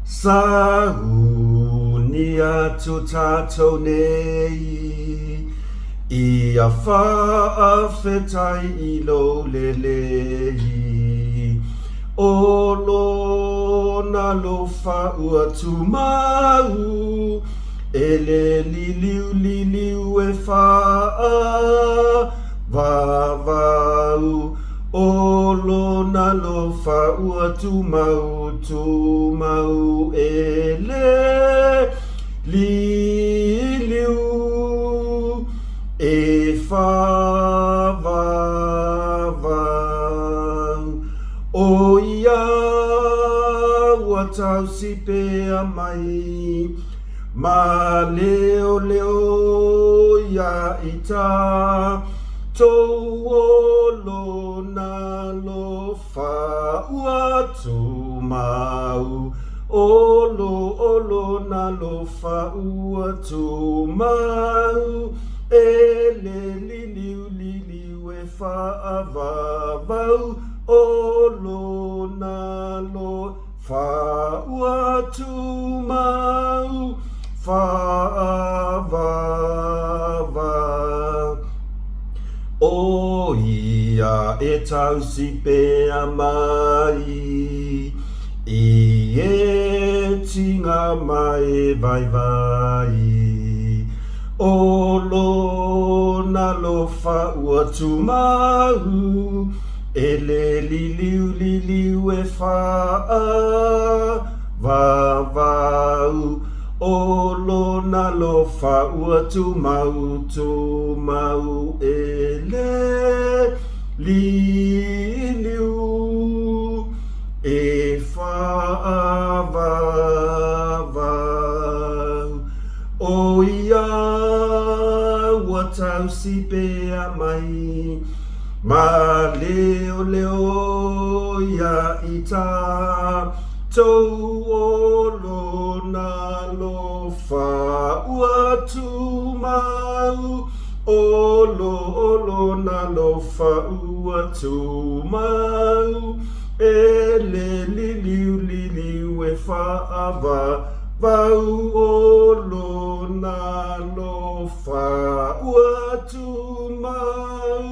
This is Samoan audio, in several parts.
Sauni atu tātou nei Ia faafetai i lou lelei O lona alofa ua tumau E le liliu liliu e faavavau O lona alofa ua tumau tumau E le liliu e faavavau O ia ua tausi pea mai Ma leoleo ia i tatou O lona alofa ua tumau O lo o lona alofa ua tumau E le liliu liliu e faavavau O lona alofa ua tumau Faavavau O ia e tausi pea mai I e tinga ma e vaivai O lona alofa ua tumau E le liliu liliu e faavavau O lona alofa ua tumau tumau E le liliu e faavavau O ia ua tausi pea mai Ma leoleo ia i tatou O lona alofa ua tumau O lo o lona alofa ua tumau E le liliu liliu e faavavau O lona alofa ua tumau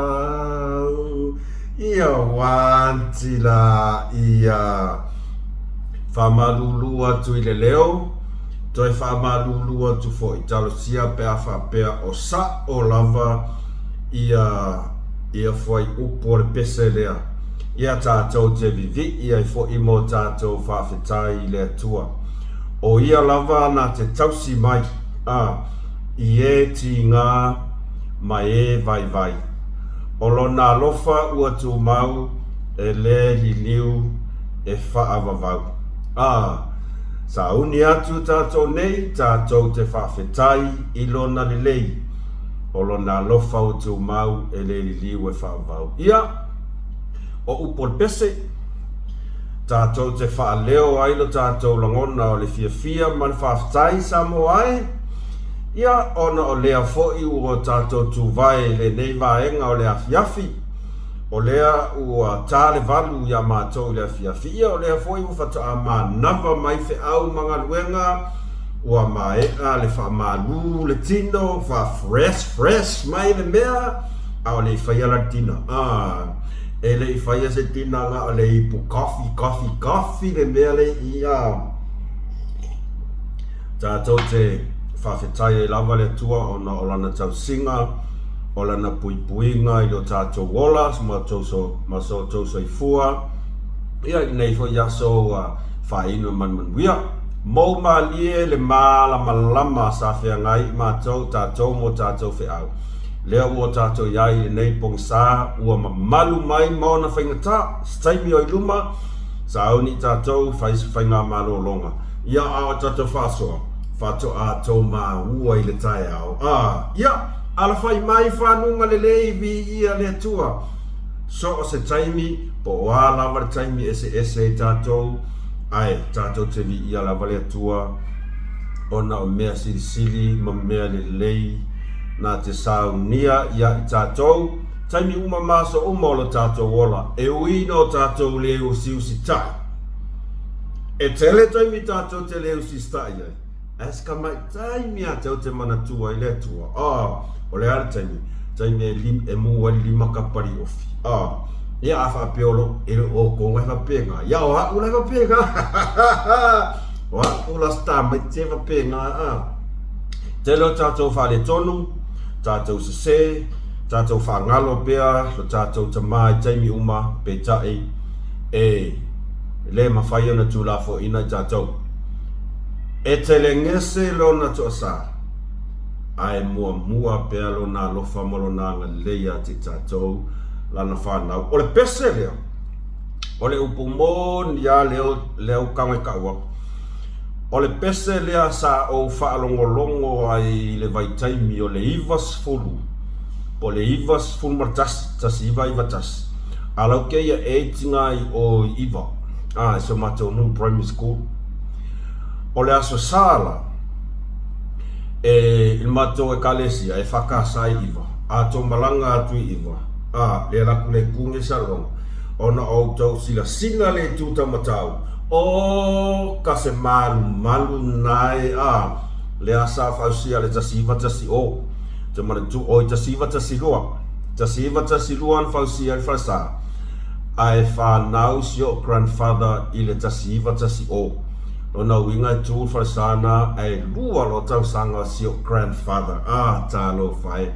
Faavavau Ia wanti la ia Faamalulu atu i le leo, toe faamalulu atu foi, talosia pe a faapea o sa'o lava ia ia fuaiupu o le pese lea. Ia tatou te vivii ai foi mo tatou faafetai i le Atua. O ia lava na te tausi mai, a, i e tigā ma e vaivai. O lona alofa ua tumau e le liliu e faavavau. A, sauni atu tatou nei tatou te faafetai i lona lelei, o lona alofa ua tumau e le liliu e faavavau. Ia, o upu o le pese, tatou te faaleo ai lo tatou lagona o le fiafia ma le faafetai, Samoa e! Ia, ona o lea foi ua tatou tuvae i lenei vaega o le afiafi, o lea ua ta le valu iā matou i le afiafi, ia o lea foi ua faatoa manava mai feau ma galuega, ua maea le faamalu le tino, faa-fresh fresh mai le mea, a o le i faia la le tina, ah, e le i faia se tina na o le ipu coffee, coffee, coffee le mea le i, ah. Tatou te faafetai ai lava le Atua ona o Lana tausiga, o Lana puipuiga i lo tatou ola ma so outou soifua, ia i lenei foi aso ua faainu e manumanuia. Mou malie le malamalama sa feagai i matou, tatou mo tatou feau. Lea ua tatou i ai i lenei pogisa ua mamalu mai ma ona faigata, se taimi o i luma, sauni i tatou fai se faigamalologa. Ia, a o tatou faasoa, faatoa tou maua i le taeao. A, ia, alafai mai fanuga lelei, viia le Atua. So o se taimi, po o a lava le taimi eseese ai tatou, ae tatou te viia lava le Atua ona o mea silisili ma mea lelei na te saunia ia i tatou. Taimi uma ma aso uma o lo tatou ola, e ui ina o tatou le usiusitai. E tele taimi tatou te le usiusitai ai, ae se tamaitai mea tou te manatua ai le Atua. Oh, o le a le taimi? Taimi e, lim, e mū ai le lima kapa liofi. Oh, ia a faapea o lo, e le o outou e faapena. Ia o a'u la e faapena. O a'u la se tamaiti e faapena. Ah. Tele o tatou faaletonu, tatou sesē, tatou faagalo pea lo tatou tama i taimi uma, peitai e le mafai ona tuulafoaiina i tatou. E telegese lona toasa, ae muamua pea lona alofa ma lona agalelei ia te tatou lana fanau. O le pese lea, o le upu moni lava lea, lea ua tago e tau atu. O le pese lea sa ou faalogologo ai i le vaitaimi o le 90 po o le 91, 1991, a lau kēia age na i o i ʻIwa, a, i si o matou nuu primary school. O le Aso Sa la, e, i le matou ekalesia, e EFKS i ʻIwa, a tou malaga atu i ʻIwa, a, le ala atu le itu nei Saloga, ona o outou silasila le itu taumatau, O ka se malumalu nae a lea sa fausia le 1910, te manatu oi 1912, 1912 na fausia ai le falesa, ae fanau si o'u grandfather i le 1910. Lona uiga e tu le falesa na ae lua loa tausaga o si o'u grandfather. Ah, talofa e.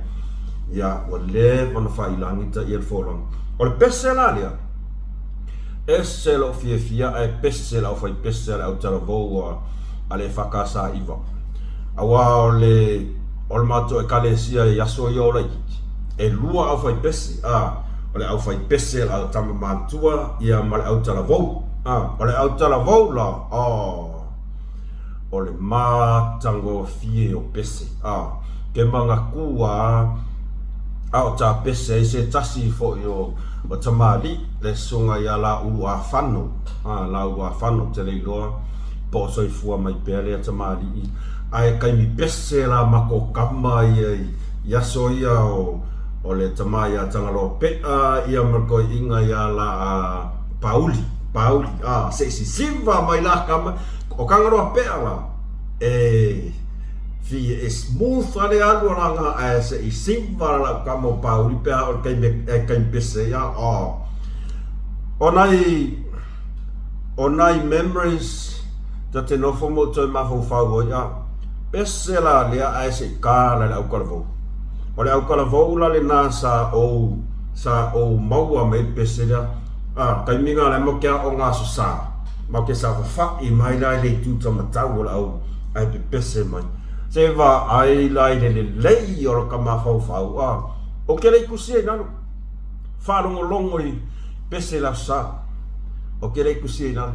Ia, ua leva ona faailagi ta ia le folauga. O le pese la lea, Ese lou fiafia ae pese le aufaipese a le autalavou a le EFKS ʻIwa. Aua o le o le matou ekalesia i aso ia o laitiiti, e lua aufaipese, a, o le aufaipese a le tama matutua ia ma le autalavou. A, o le autalavou la, oh, o le matagofie o pese, a, ke manatu a, a o ta pese ai se tasi foi o, o tamalii, le susuga ia Lauluafano, a, Lauluafano, ou te le iloa po o soifua mai pea lea tamalii, ae taimi pese la matou kama ia i, i aso ia o, o le tama ia Tagaloa Pea ia ma le toeaina ia la Pauli, Pauli, a, se i sisiva mai la kama, O Kangaroa pea la, e fi e smooth a le alu o la nga ae se i siva la lau kama o Pauli pea o le taimi e taimi pese ia o. O nai o nai memories ta te nofo mo toe mafaufau ai a pese la lea ae se i ka la le aukalavou. O le aukalavou la lena sa ou sa ou maua mai le pese lea a taimi nga la mo ke aoga aso sa. Ma ke safafaʻi mai la i le itu tamatau o le au ae pepese mai. Se vaai la i le lelei o ka mafaufau a o ke lei kusi ai lalo. Faalogologo i pese la sa o ke lei kusi ai lalo.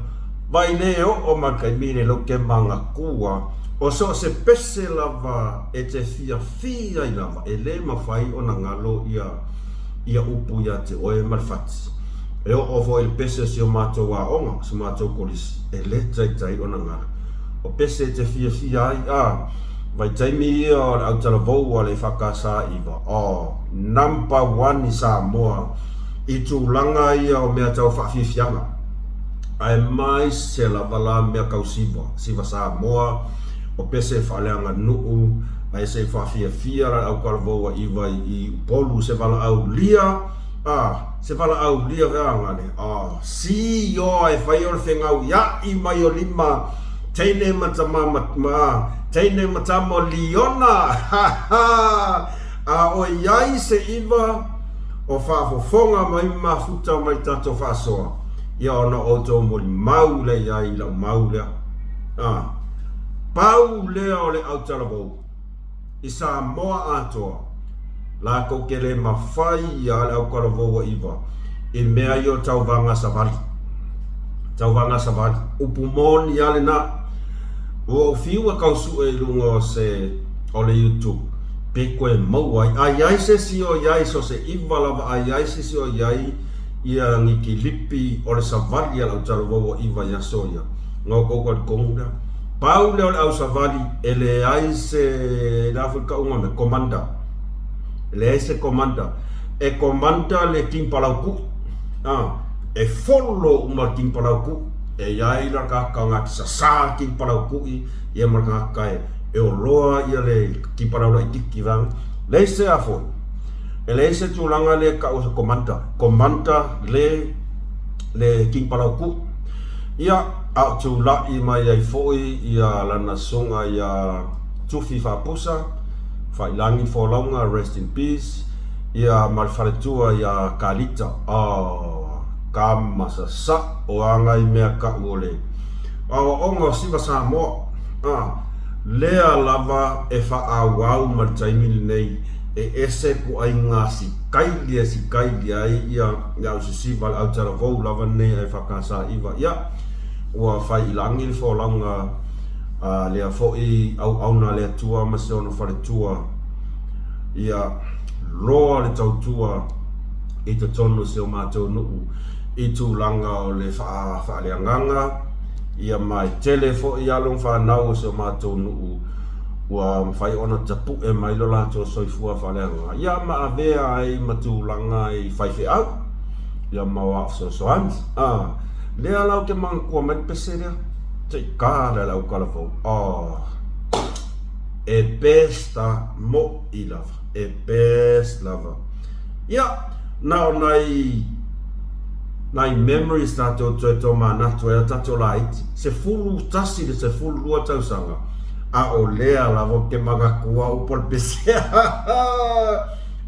Vai le oo ma le taimi le lo ke mangakua o so o se pese lava e te fiafia ai lava e le mafai ona galo ia ia upu ia te oe ma le fati. E oo foi i le pese o si o matou aoga, si o matou kolisi, e le taitai ona galo. O pese e te fiafia ai, a, vaitaimi ia o le autalavou a le EFKS ʻIwa, oh, number one i Samoa i tulaga ia o mea tau faafiafiaga. Aemaise lava la mea tau siva, siva Samoa, o pese faaleaganuu, ae se i faafiafia la le autalavou a ʻIwa i Upolu, se valaau lia, a, Se valaau lia veaga le a si ioa e fai o le fegauiaʻi mai o lima teine ma tama ma, ma teine ma tama o Liona ha ha a o iai se iva o faafofoga mai ma mafuta mai tatou faasoa ia ona outou molimau lea iai i lau mau lea a pau lea o le autalavou. I Samoa atoa, latou te le mafai ia le autalavou a ʻIwa i mea ia o tauvaga savali. Tauvaga savali. Upu moni a lena. Ua ou fiu e kau sue i luga o se o le YouTube pe koe maua ai. A iai se isi o iai so se ʻIwa lava a iai se isi o iai ia ni kilipi o le savali a le autalavou a ʻIwa i aso ia. Na outou talitonu lea. Pau lea o le au savali e leai se, le a foi le tauga mea, commander. E leai se commander. E komanda le king palau kuʻi. A, e follow uma le king palau kuʻi. E i ai la le tagata o gati sasā le king palau kuʻi, ia ma le tagata e, e oloa ia le king palau laititi vaega. Leai se a foi. E leai se tulaga lea e tau o se komanda. Komanda le, le king palau kuʻi. Ia, a o tulaʻi mai ai foi ia lana susuga ia Tufi Faapusa, Faiilagi Folauga, rest in peace, ia ma le faletua ia Kalita, oh, kama sasa'o a ngai mea ka'u o le aoaoga o Siva Samoa, ah, lea lava e faaauau ma le taimi lenei e ese kuaiga sikaili e sikaili ai ia le au sisiva le au talavou lava lenei ae faakasaiva, ia, ua fai i lagi le folauga a lea foi auauna a le Atua ma si ona faletua, ia loa le tautua i totonu o si o matou nuu i tulaga o le faaleagaga, ia ma e tele foi alo ma fanau o si o matou nuu ua mafai ona tapue mai lo latou soifua faaleagaga, ia ma avea ai ma tulaga i faifeau, ia ma o ao fesoasoani. A, lea la ou te manatua mai le pese lea. Se i kala le autalavou. Oh. E best a mo'i lava. E best lava. Ia, na o nai nai memories tatou toe tomanatu ai a tatou laiti, 11 i le 12 tausaga, a o lea lava ou te manatua upu o le pese.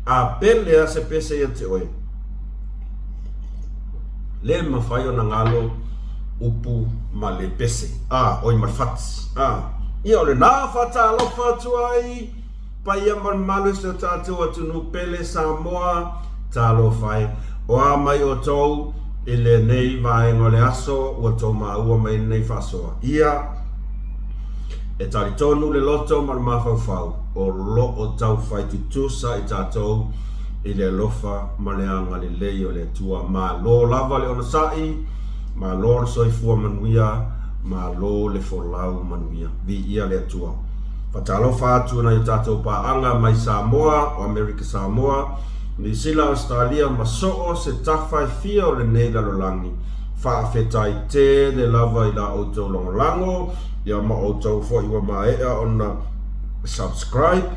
A pele a se pese ia te oe. Le mafai ona galo upu ma le pese, a, oi ma le fati, a. Ia o lena faatalofa atu ai paia ma le mamalu e si o tatou atunuu pele Samoa, talofa e. O a mai outou i lenei vaega o le aso ua tou maua mai lenei faasoa. Ia, e talitonu le loto ma le mafaufau o lo o taufai tutusa i tatou i le alofa ma le agalelei o le Atua. Malo lava le onosai, malo le soifua manuia, malo le folau manuia. Viia le Atua. Faatalofa atu i nai o tatou paaga mai Samoa, o Amerika Samoa, Niu Sila, Ausetalia ma so o se tafa e fia o lenei lalolagi. Faafetai tele lava i la outou lagolago, ia ma outou foi ua maea ona subscribe,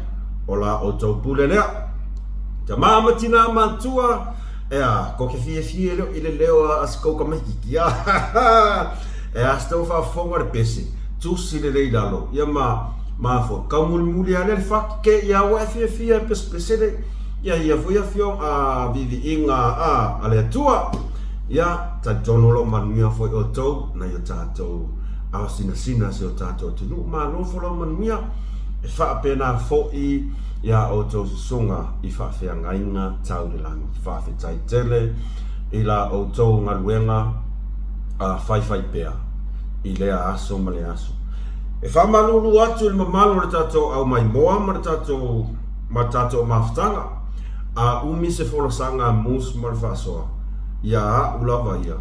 o la outou pule lea. Tama ma tina matua, ea, ko ke fiafia leo i le leo a si kou kamaititi, e a si tou faafofoga le pese, tusi lelei i lalo, ia ma, ma foi, kau mulimuli a lea le faki ke ia ua e fiafia e pesepese le, ia ia foi afio a viviiga a, a le Atua. Ia, talitonu o lo o manuia foi outou, nai o tatou ao sinasina si o tatou atunuu, malo folau manuia, e faapena foi iā outou susuga i faafeagaiga tau le lagi. Faafetai tele i la outou galuega a faifaipea i lea aso ma lea aso. E faamalulu atu i le mamalu o le tatou au maimoa ma le tatou ma le tatou mafutaga, a umi se folasaga a Moose ma le faasoa, iā a'u lava ia,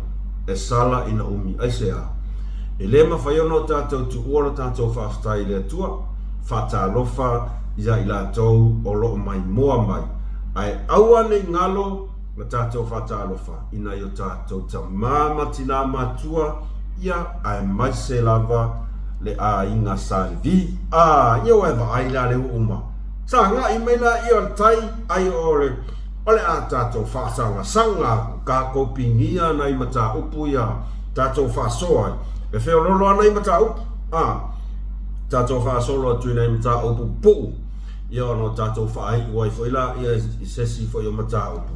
e sala ina umi. Aisea? E le mafai ona o tatou tuua lo tatou faafetai i le Atua. Faatalofa ia i latou o lo o maimoa mai, ae aua ne i galo la tatou faatalofa i nai o tatou tamā ma tinā matua, ia, aemaise lava le aiga Sa Levi. A, ia ua e vaai la le uma. Sa agai mai laia o le tai, ai o le, o le a tatou faasangasaga aku, tatou pigia nai mataupu ia, tatou faasoa ai. E feololo a nai mataupu, a. Tatou faasolo atu i nai mataupu pupuu, ia ona o tatou faaiu ai foi laia i se isi foi o mataupu.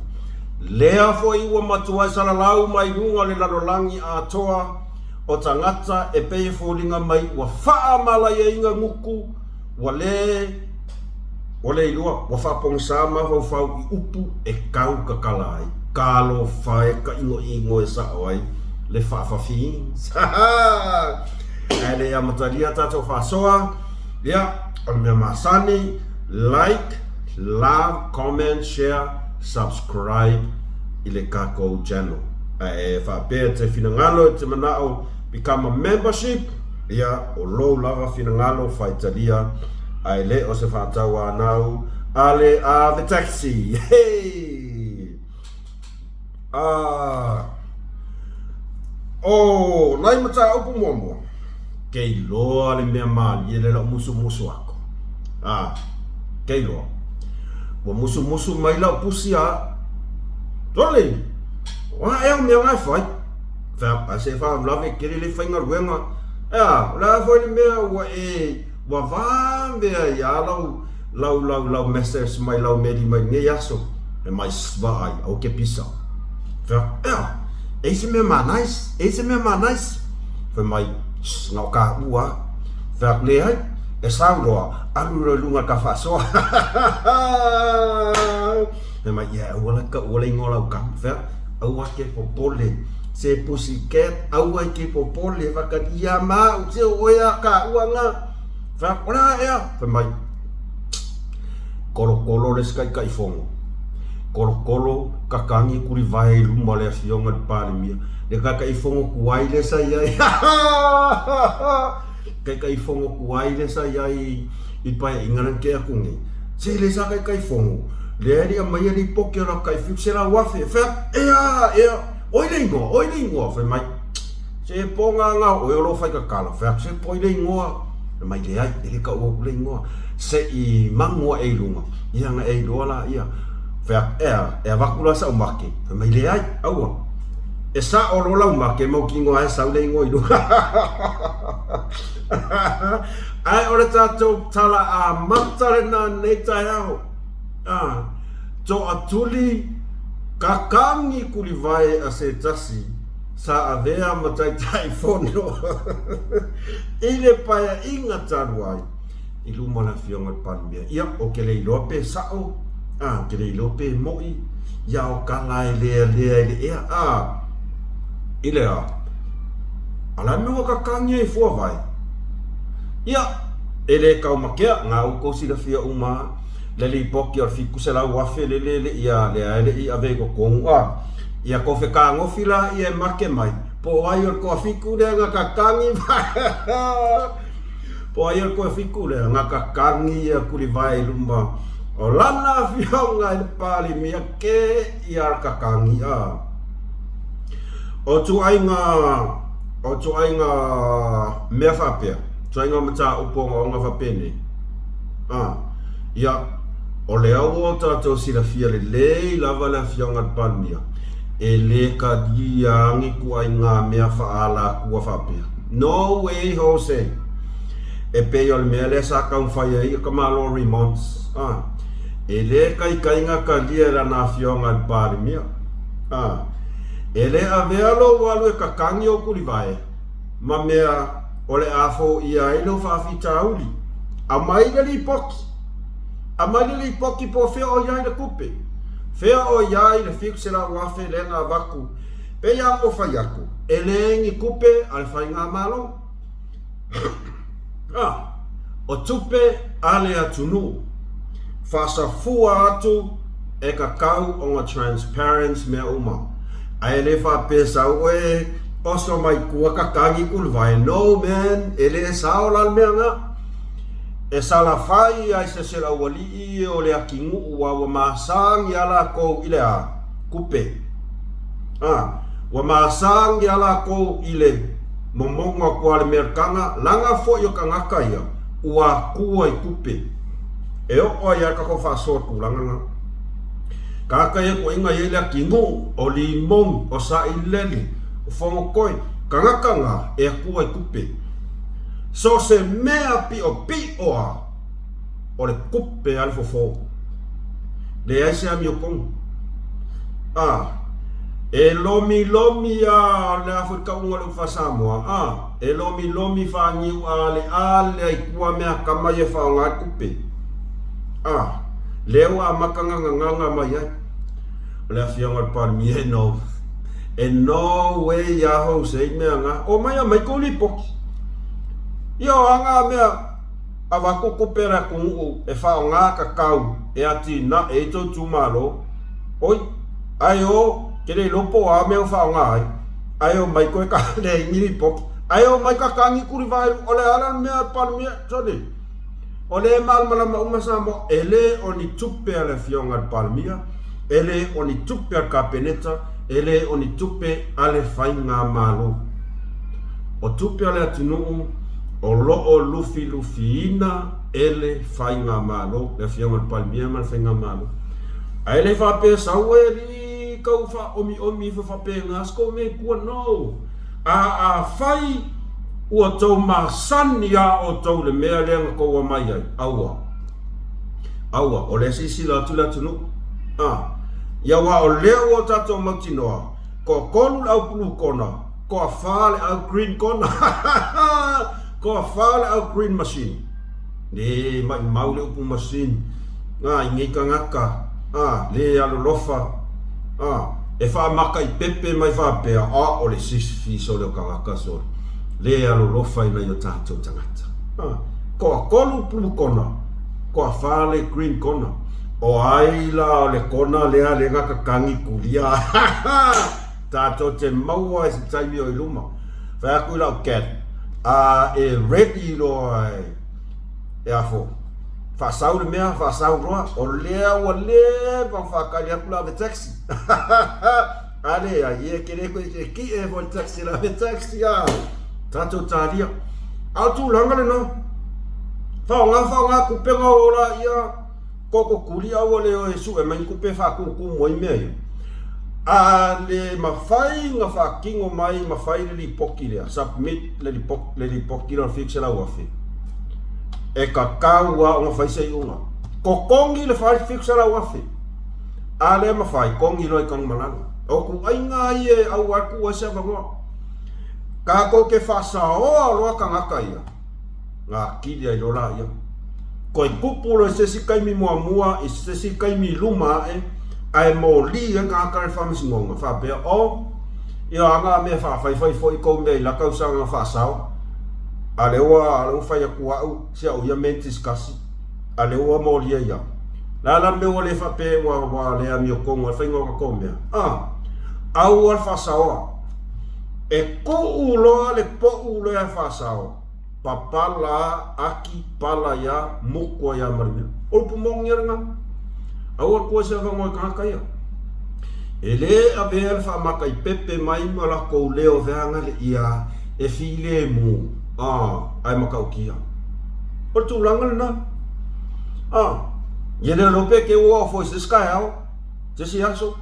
Lea foi ua matuai salalau mai luga o le lalolagi atoa o tagata e pei e foliga mai ua faamalaiaina gutu, ua le Ua le iloa, ua faapogisa mafaufau i upu e kau kakala ai. Talofa e ka inoino e sao ai le faafafiins. Ae le i amatalia tatou faasoa, ia, o le mea masani, like, love, comment, share, subscribe i le tatou channel. Ae faapea e te finagalo e te manao become a membership, Ia, o lou lava finagalo faitalia, ae le o se faatauanau a le ave taxi. Hey! A o nai mataupu muamua, ke iloa le mea malie lea lau musumusu aku. A, ke iloa. Ua musumusu mai lau pusi a, Sole, o a ea o mea nga e fai? Fai atu, ae se faalavelave tele le faigaluega. E a, o le a foi le mea ua e, ua vave ai a lau, lau, lau, lau message mai lau meli mai lenei aso. Fai mai, Shh, vaai, aua ke pisa. Fai atu, ea, e i se mea ma nice, e i se mea ma nice. Fai mai, Shh, na o ka ua. Fai atu, leai, e sau loa, alu loa i luga i ka faasoa. Fai mai, ia, aua la taua le igoa o lau tama. Fai atu, aua ke popole, se pussycat, aua i ke popole, whakaria ma au, se o oe a ka ua nga. Fai atu, o le a ea? Fai mai, kolokolo le isi taitaifono, kolokolo kakagi kulivae i luma o le afioga i le Palemia, le taitaifono tuai lea sa i ai, taitaifono tuai lea sa i ai i le Paeaiga lea na tea atu nei, se lea sa taitaifono, lea e le i aumaia lipoti o lau tai $700,000, fai atu, ea, ea, oi le igoa, oi le igoa, fai mai, Se poga nga o oe o lo whaitatala, whai atu se poi le ingoa, mai leai, e le taua atu le ingoa, se i magu aʻe i luga, ia na e iloa la ia, whai atu, ea, e avatu la sau make, fai mai leai, aua, e sao loa lau make mau kino ae sau le ingoa i luga. Ae o le tatou tala amata lena nei taeao, a, toatuli kakagi kulivae a se tasi, Sa avea ma Taitaifono i le Paeaiga talu ai i luma o le Afioga i le Palemia. Ia, ou te le iloa pe sa'o, a, ou te le iloa pe mo'i, ia o tala e lealea i le ea, a, i le a, a la mea ua kakagi ai fua vae. Ia, e le taumatea, na outou silafia uma lava le lipoti o le 700,000 lele le ia, lea e le i ave i totonu, a. Ia ko fekagofi la ia e make mai, po o ai o le toafitu lea na kakagi po o ai o le toafitu lea na kakagi ia Kulivae i luma o lana afioga i le Palemia ke ia kakagi a. O tuaiga o tuaiga mea faapea, tuaiga mataupu ogaoga faapenei, a. Ia, o lea ua tatou silafia lelei lava le Afioga i le Palemia, e le kalia ni ituaiga mea faaalatua faapea. No way Jose! E pei o le mea lea sa taumafai ai le tamaloa Remons, a, e le taitaiga kalia e lana Afioga i le Palemia. A, e le avea lou alu e kakagi ou tulivae ma mea o le a foia ai lou faafitauli. Aumai le lipoti! Aumai le lipoti po o fea o i ai le tupe. Fea o i ai le 700,000 lea na avatu. Pei lava ona ou fai atu, e leai ni tupe a le Faigamalo. A, o tupe a le atunuu. Faasafua atu e tatau ona transparent mea uma. Ae le faapea sau oe oso mai tua kakagi kuluvae. No man, e le sao la le mea na. E salafai ai se se laualii o le atinuu a ua masani a lakou i le a? Kupe. A, ua masani a lakou i le momono atu a le mea kaga, laga foi o tagata ia, ua akua i kupe. E oo ai a le tatou faasoa tulaga na. Tagata ia tuuaiga e i ai le atinuu, o limoni, o sailele, o fogotoi, tagata na e akua i kupe. So se mea piʻopiʻo a o le kupe a le fofo. Leai se amiotonu. A, e lomilomi a o le a foi le tauga o le upu faa-Samoa, a, e lomilomi faaniuʻaleʻale ai tua mea akamai e faaaoga ai le kupe. A, lea ua amata gagagaga mai ai. O le Afioga i le Palemia e no, e no way iā Jose i mea nga. Omai aumai kou lipoti. Ia o a nga mea avatu tupe a le atunuu e faaaoga tatau e atinae ai tou itumalo. Oi, ae o, ke le iloa po o a mea o faaaoga ai, ae omai koe ka leai ni lipoti. Ae omai kakagi kulivaelu, o le a la le mea a le Palemia, sole. O lea e malamalama uma Samoa, e le o ni tupe a le Afioga i le Palemia, e le o ni tupe a le Kapeneta, E le o ni tupe a le faigamalo. O tupe a le atunuu o lo o lufilufiina e le faigamalo, le Afioga i le Palemia ma le faigamalo. Ae le faapea sau e alii kau faaomiomi ifo faapena se kou mea i tua, no! A afai ua tou masani a outou i le mea lea na tou amai ai, aua. Aua, o lea e silasila atu le atunuu. A, ia aua o lea ua tatou mautinoa, toatolu le au blue kona, toafa le au green kona. Toafa le au green machine. Le maimau le upu machine a i nei tagata a le alolofa a e faamakaipepe mai faapea a o le sifi sole o tagata sole le alolofa i nai o tatou tagata a toatolu blue kona toafa le green kona o ai la o le kona lea le na tatagi kulia tatou te maua i se taimi o i luma fai atu i lau cat a e ready loa e e afo faasau le mea faasau loa o lea ua leva ona faatali atu le ave taxi a leai e te le toe te kie foi le taxi le ave taxi a tatou talia a o tulaga lena faaaoga faaaoga tupe na o la ia Koko kuli aua le o e sue mai ni tupe e faatumutumu ai mea ia. A le mafai na faatino mai ma fai le lipoti lea, submit le lipoti lea o le $700,000, e tatau lava ona fai se iuga. Totogi le $700,000, a le mafai, togi loa i Tanumalala. O ituaiga lava ia e aua ai tuu ai se avanoa. Tatou te faasaoa loa tagata ia. Gatili ai loa laia. Toe tupu loa i se isi taimi muamua i se isi taimi i luma ae, ae moli ai tagata i le faamasinoga, faapea, Oh, ia ana mea faafaifai foi kou mea i la tausaga na faasao, a lea ua, lea ua fai atu au si au ia mea ni tisikasi, a lea ua moli ai au. Le a la le mea ua le faapea ua, ua le amiotonu ai le faiga o tatou mea? Ah, aua le faasaoa. E tuu loa le pou lea e faasao. Papala a aki pala ia muku ai a ma le mea. O upu moni a lena. Aua le tua se avanoa i tagata ia. E le avea le faamakaipepe mai ma latou leo veaga le ia e filemu a ae matautia. O le tulaga lena. A ia le iloa pe te ua oo foi i se isi taeao, se isi aso,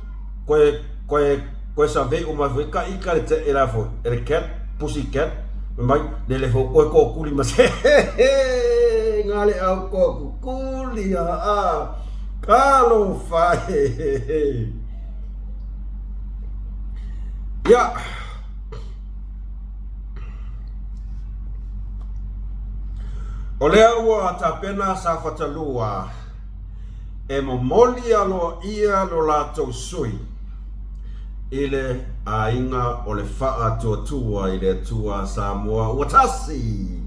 koe koe koe survey uma foi ka ika le te la foi e le cat pussy cat mai le le fo koe ko kuli ma se nga le au ko kuli a a kalo fa ya o lea ua tapena Safata 2 e momoli aloaia lo latou sui i le aiga o le Faatuatua i le Atua Samoa ua tasi.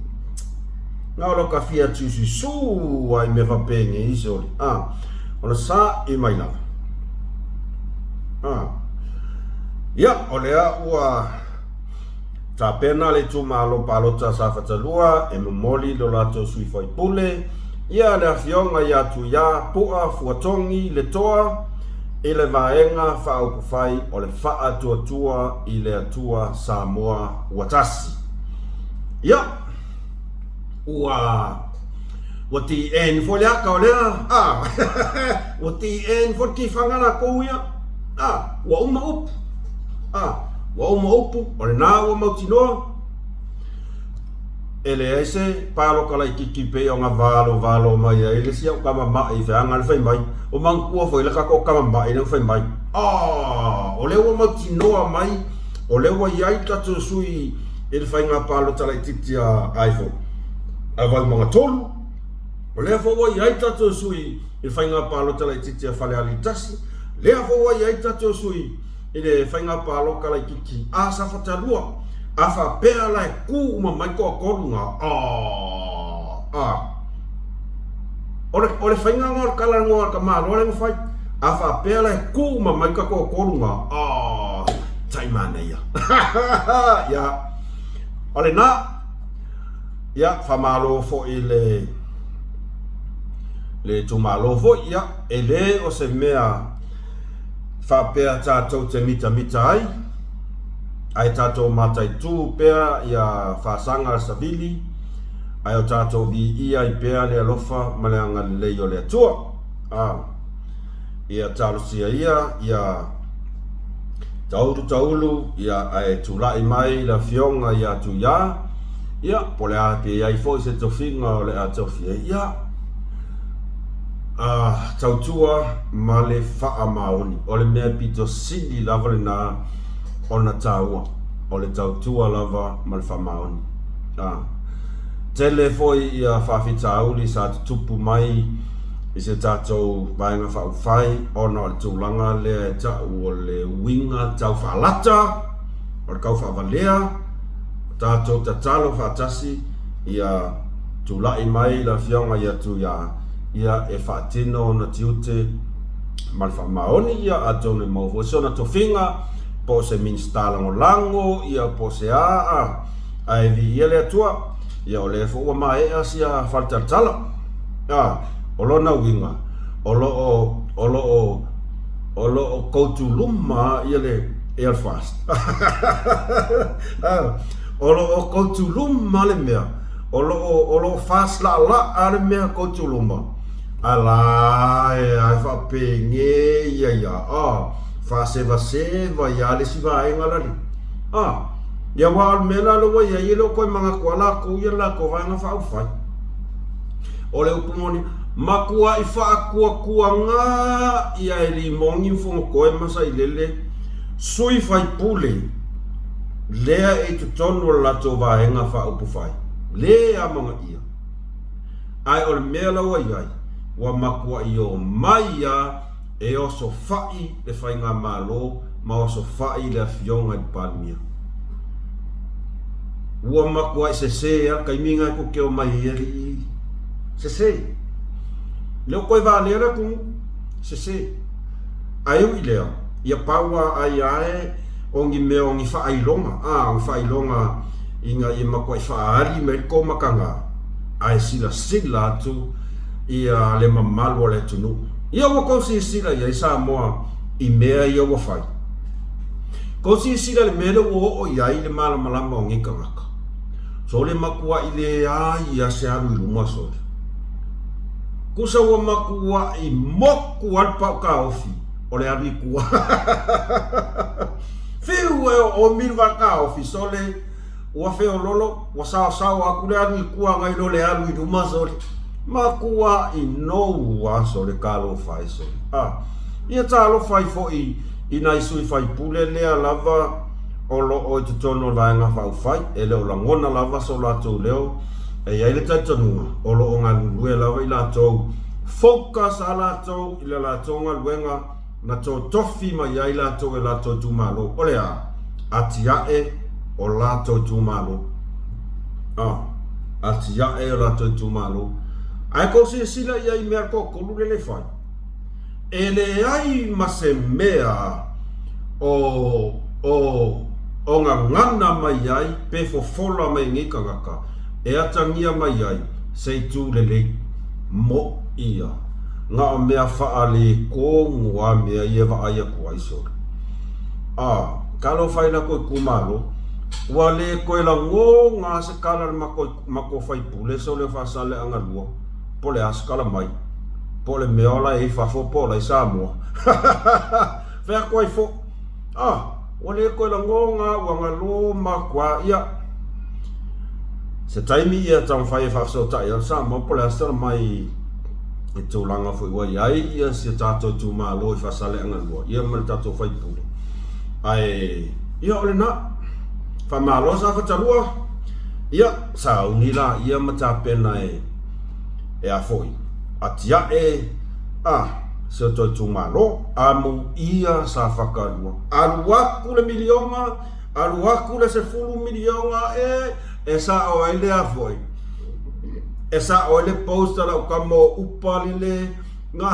Na o lo ka fia tususu ai mea fapenei soli. A, ona sa'i mai lava. A, ia, o lea ua Tapena le itumalo palota Safata 2 e momoli lo latou sui faipule ia le afioga ia Tuia Pu'a Fuatogi Letoa i le Vaega Faaupufai o le Faatuatua i le Atua Samoa ua tasi. Ia, ua ua TN foi le aka o lea, a, ua TN foi le tifaga latou ia, a, ua uma upu. A, ua uma upu, o lena ua mautinoa, e leai se paloka laitiiti pei ona valovalo mai ai le isi au tama ma'i i feaga le fai mai, o manatua foi le tatou tama ma'i lea na fai mai, a, o lea ua mautinoa mai, o lea ua i ai le tatou sui i le faiga palota laitiiti a ai foi, a Vaimauga 3, o lea foi ua i ai le tatou sui i le faiga palota laitiiti a Falealili 1, lea foi ua i ai le tatou sui i le faiga palota laitiiti a Safata 2, a faapea la e tu uma mai toatolu na, a, a, o le, o le faiga na o le talanoa a le tamaloa lea na fai, a faapea la e tu uma mai ka toatolu na, a, tai manaia. Ia, o lena, ia, faamalo foi i le, le itumalo foi, ia, e le o se mea. faapea tatou te mitamita ai, ae tatou mataitū pea ia fasaga a le savili, ae o tatou viia ai pea le alofa ma le agalelei o le Atua. A, ia talosia ia, ia taulu taulu, ia ae tulai mai le Afioga ia Tuiā, ia po o le a pe i ai foi se tofiga o le a tofi ai, ia, a, tautua ma le faamaoni. O le mea pito sili lava lena ona taua, o le tautua lava ma le faamaoni. A, tele foi ia faafitauli sa tutupu mai i se tatou Vaega Faaupufai ona o le tulaga lea e tau o le uiga tau faalata, o le kaufaavalea, o tatou tatalo faatasi ia tulai mai le Afioga ia Tuia ia e faatino ona tiute ma le faamaoni, ia atonu e maua foi sona tofiga po o se Minisita Lagolago ia po o se a, ae viia le Atua, ia o lea foi ua maea sia faletalatala. A, o lona uiga, o lo o, o lo o, o lo o koutuluma ia le Airfast. O lo o koutuluma le mea, o lo o, o lo o fast laalaa le mea koutuluma, a la e a e faapenei ia, a, faasevaseva ia le isi vaega lale. A, ia aua o le mea la lea ua i ai, e le o toe manatu lava latou ia le latou Vaega Faaupufai. O le upu moni, matuai faatuatuaga ia e Limoni ma Fonotoe ma Sailele sui faipule lea e i totonu o le latou Vaega Faaupufai, le amanaia. Ae o le mea la ua i ai, ua matuai omai lava e osofai le Faigamalo ma osofai le Afioga i le Palemia. Ua matuai sese lava le taimi lena tou te omai ai alii. Sese. Lea ua toe valea le atunuu. Sese. Ae ui i lea, ia pau lava ai ae o ni mea o ni faailoga, a, o ni faailoga ina ia matuai faaali mai le tou mataga, ae silasila atu ia le mamalu o le atunuu. Ia ua tou silasila i ai Samoa i mea ia ua fai. Tou silasila i le mea lea ua oo i ai le malamalama o nei tagata. Sole matuai leai lava se alu i luma sole. Tusa ua matuai motu lava le pau taofi o le alu i tua. Fiu e oomi le vaa taofi sole Ua feololo, ua saosao atu le alu i tua nai lo le alu i luma sole. Matuai nou a sole talofa e sole. A, ia talofa ai foi i nai sui faipule lea lava o lo o i totonu o le Vaega Faaupufai, e le o lagona lava so latou leo. E i ai le talitonuga, o lo o galulue lava i latou, focus a latou i le latou galuega, na totofi mai ai latou e latou itumalo, o le a? Atiae o latou itumalo. Ah, atiae o latou itumalo. Ae tou silasila i ai i mea toatolu lea e fai. E leai ma se mea o, o, o gagana mai ai pe fofola mai nei tagata e atagia mai ai se itu lelei. Moʻi ia. Na o mea faaletonu a mea ia e vaai atu ai sole. A, talofa i latou itumalo, ua le toe lagona a se tala a le matou faipule sole o Faasaleleaga 2, po o le a se tala mai, po o le mea o la e i fafo po o la e i Samoa. Fai atu ai foi, a, ua le toe lagona, ua galo matua, ia, se taimi ia taumafai e faafesootai ai Samoa po o le a se tala mai i tulaga foi ua i ai ia si o tatou itumalo i Faasaleleaga 2 ia ma le tatou faipule. Ae ia o lena. Faamalo Safatalua. Ia sauni la ia ma tapena e e a foi atiae a si o tou itumalo. Amu ia Safatalua. Alu atu le miliona Alu atu le 10 miliona e e sao ai le a foi e sao ai le post a lau tama o upa lele na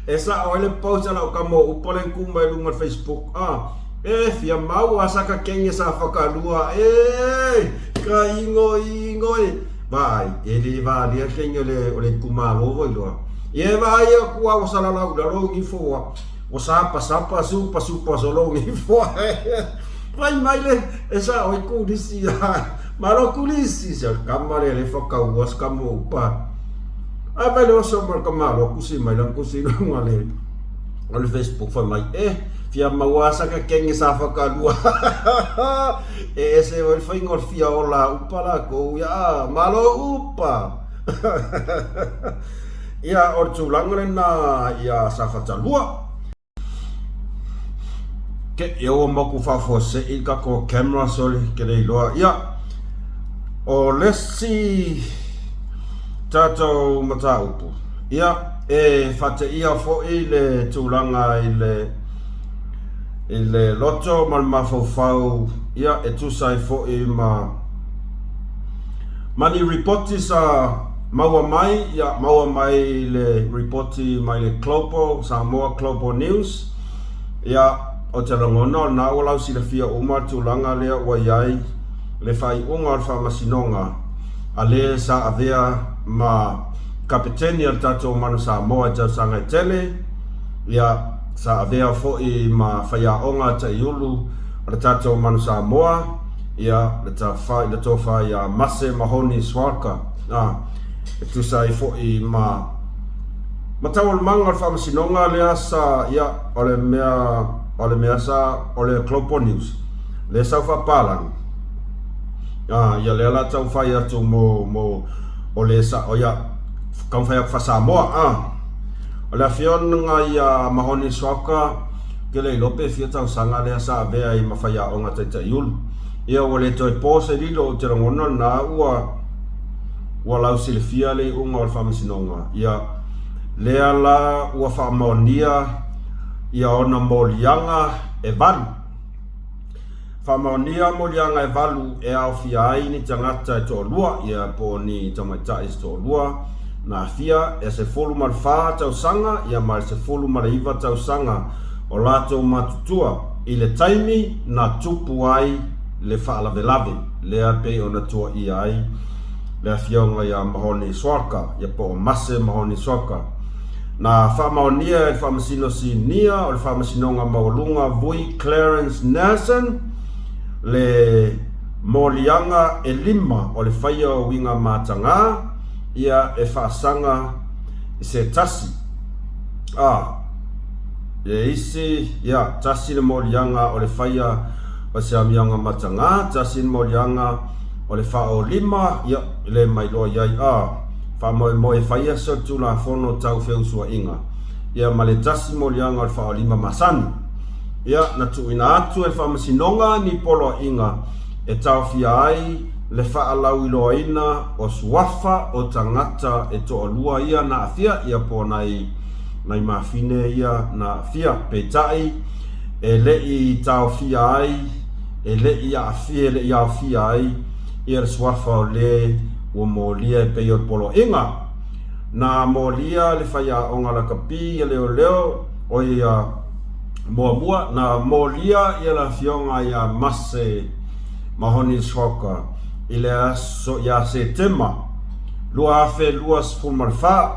e sao ai le post a lau tama o upa le tu mai luga o le Facebook a e fia mau a saka kenge sa whakalua e ka ingo ingo e vaai e le valia kenge o le o le itumalo foi loa ia e vaai aku a ua salalau i lalo i fua. Ua sapasapa supa supa sologi ifo Fai mai le e sa oi kulisi Malo kulisi se kama le le whakaua se kama upa. A vai le oso ma ka malo kusi mai lang kusi lunga le o le Facebook fai mai e fia maua sa ka kenge sa whakalua e ese o le whainga o le fia ola upa la kou ia malo upa Ia, o le tulaga lena ia Safatalua. Ke, ia ua maku faafuasei le tatou camera sole, ke le iloa. Ia, o le isi tatou mataupu, ia, e faateia foi le tulaga i le, i le loto ma le mafaufau, ia, e tusa ai foi ma, ma ni ripoti sa maua mai, ia, maua mai le ripoti mai le Global, Samoa Global News, ia, o te lagona o lena ua lausilafia uma le tulaga lea ua i ai le faaiuga o le Faamasinoga a le sa avea ma Kapeteni a le tatou Manu Samoa i tausaga e tele, ia, sa avea foi ma faiaoga taiulu a le tatou Manu Samoa, ia, le tafa, le tofa ia Mase Mahoni Swarka, a, e tusa ai foi ma, ma taualumaga o le faamasinoga lea sa, ia, o le mea, o le mea sa, o le Global News, lea sa faapalagi, a, ia lea la taumafai atu mo, mo, o le sa, o ia, taumafai atu faa-Samoa, a. O le afioga ia Mahoni Swarka, Ke le iloa pe fia tausaga lea sa avea ai ma faiaoga taitaiulu. Ia ua le toe po se lilo ou te lagona lena ua ua lausilafia le iuga o le faamasinoga. Ia lea la ua faamaonia ia ona moliaga e valu. Faamaonia moliaga e valu e aofia ai ni tagata e toalua, ia po o ni tamaitai se toalua, na aafia e 14 tausaga ia ma le 19 tausaga o latou matutua i le taimi na tupu ai le faalavelave lea pei ona tuaia ai le afioga ia Mahoni Swarka, ia po o Mase Mahoni Swarka. Na faamaonia e le Faamasino Sinia o le Faamasinoga Maualuga Vui Clarence Nelson le moliaga e lima o le faia o uiga matagā ia e faasaga i se tasi a e isi ia tasi le moliaga o le faia o se amioga matagā, tasi le moliaga o le faaolima ia e le mailoa i ai a Faamoemoe e faia se Tulafono tau feusuaiga, ia ma le tasi moliaga o le faaolima masani. Ia, na tuuina atu e le Faamasinoga ni poloaiga e taofia ai le faalauiloaina o suafa o tagata e toalua ia na aafia, ia po o nai nai mafine ia na aafia. Peitai, e le i taofia ai, e le i aafia, e le i aofia ai ia le suafa o le ua molia e pei o le poloaiga. Na molia le faiaoga lakapi ia leoleo, o ia muamua, na molia ia le afioga ia Mase Mahoni Schrocker i le aso ia Setema 2024,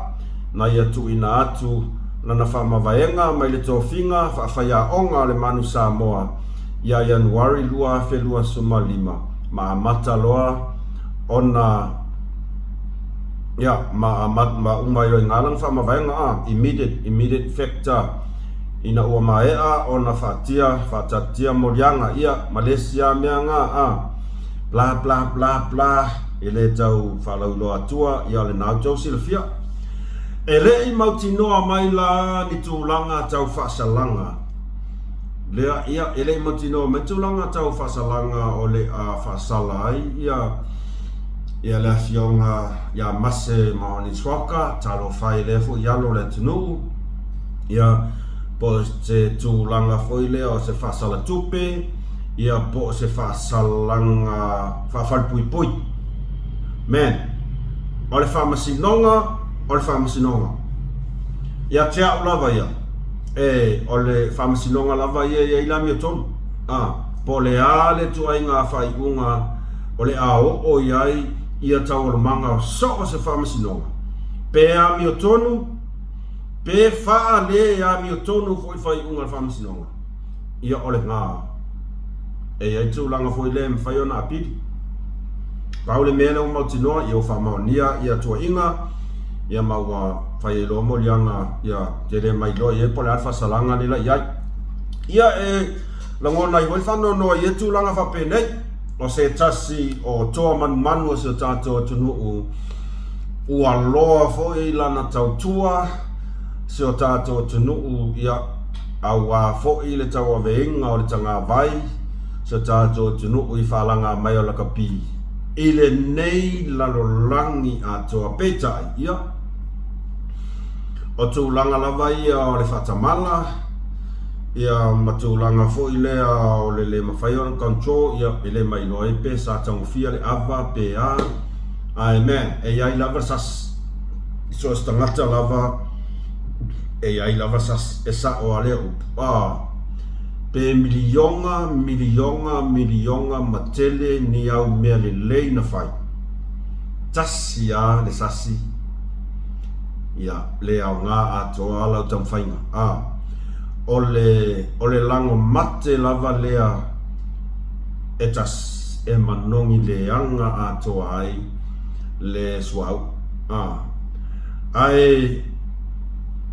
na ia tuuina atu lana faamavaega mai le tofiga faafaiaoga a le Manu Samoa ia Ianuari 2025 ma amata loa ona ia ma ma ma uma ai loa i lana faamavaega a immediate immediate effect ina ua maea ona faatia faataatitia moliaga ia ma le isi lava mea na a bla bla bla bla e le tau faalauiloa atua ia o lena outou silafia. E le i mautinoa mai la ni tulaga tau faasalaga lea ia e le i mautinoa mai tulaga tau faasalaga o le a faasala ai ia ia le afioga ia Mase Maoniswaka, talofa e lea foi alo o le atunuu, ia po o se tulaga foi lea o se faasala tupe, ia po o se faasalaga faafalepuipui. Man, o le faamasinoga, o le faamasinoga. Ia te au lava ia, e, o le faamasinoga lava ia e i ai le amiotonu. A, po o le a le ituaiga faaiuga o le a oo i ai ia taualumaga o so o se faamasinoga, pe amiotonu, Pe faale amiotonu foi faaiuga a le Faamasinoga, ia o lena. E i ai tulaga foi lea e mafai ona apili. Pau le mea lea ua mautinoa, ia ua faamaonia ia tuuaiga, ia ma ua fai ai loa moliaga, ia tele mai loa i ai po o le a le faasalaga lea la i ai. Ia e lagona ai foi le faanoanoa i ia tulaga faapenei, o se tasi o toa manumanu o si o tatou atunuu ua loa foi lana tautua si o tatou atunuu, ia, auā foi le tauaveina o le tagavai si o tatou atunuu i faalaga mai o lakapi i lenei lalolagi atoa. Peitai, ia, o tulaga lava ia o le faatamala, ia, ma tulaga foi lea o le le mafai ona control, ia, e le mailoa ai pe sa taugofia le ava pe a. Ae man, e i ai lava le sasi. I so o se tagata lava, e i ai lava le sasi. E sa'o a lea upu. A, pe miliona, miliona, miliona ma tele ni au mea lelei na fai. Tasi a le sasi, ia, le aoga atoa a lau taumafaiga. A, o le, o le lago mate lava lea e tasi e manogi leaga atoa ai le suauu. A, ae,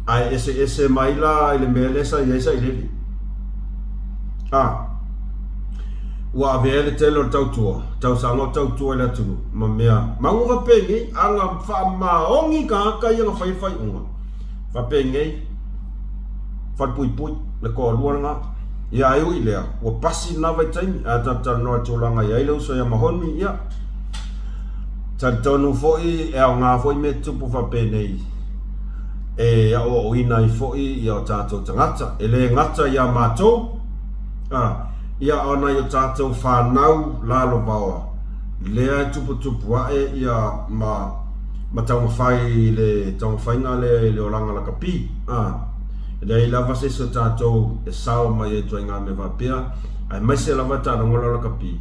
ae eseese mai la i le mea lea sa i ai sailele. A, ua avea le tele o le tautua, tausaga o tautua i le atunuu, ma mea maua faapenei, aga faamaoni tagata ia na fai le faaiuga, faapenei, falepuipui, le toalua lena. Ia ae ui i lea, ua pasi lena vaitaimi, ae talatalanoa i le tulaga e i ai le uso ia Mahoni, ia, talitonu foi e aoga foi mea tutupu faapenei e aoaoina ai foi ia o tatou tagata. E le gata ia matou, a, ia a o nai o tatou fanau lalovaoa, lea e tuputupu ae ia ma, ma taumafai i le taumafaiga lea i le olaga lakapi, a, e leai lava se isi o tatou e sao mai ai i ituaiga mea faapea, aemaise lava le taaloga lea o lakapi,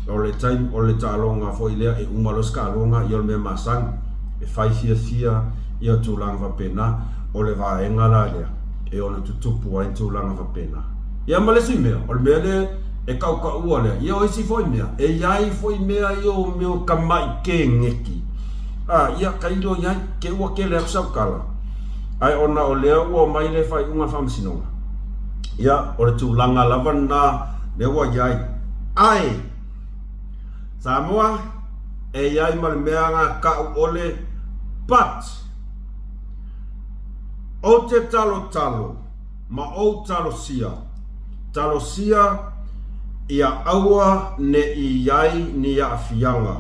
o le taimi, o le taaloga foi lea e uma loa se taaloga, ia o le mea masani, e fai fiafia ia tulaga faapena, o le vaega la lea e ono tutupu ai tulaga faapena. Ia ma le isi mea, o le mea lea e tautaua lea, ia o isi foi mea, e i ai foi mea ia o mea o tamai keneti, a, ia, tailo i ai, te ua tele atu sau tala, ae ona o lea ua omai le faaiuga a le Faamasinoga, ia, o le tulaga lava lena lea ua i ai. Ae, Samoa, e i ai ma le mea na tau o le but. Ou te talotalo ma ou talosia, talosia ia aua ne i i ai ni aafiaga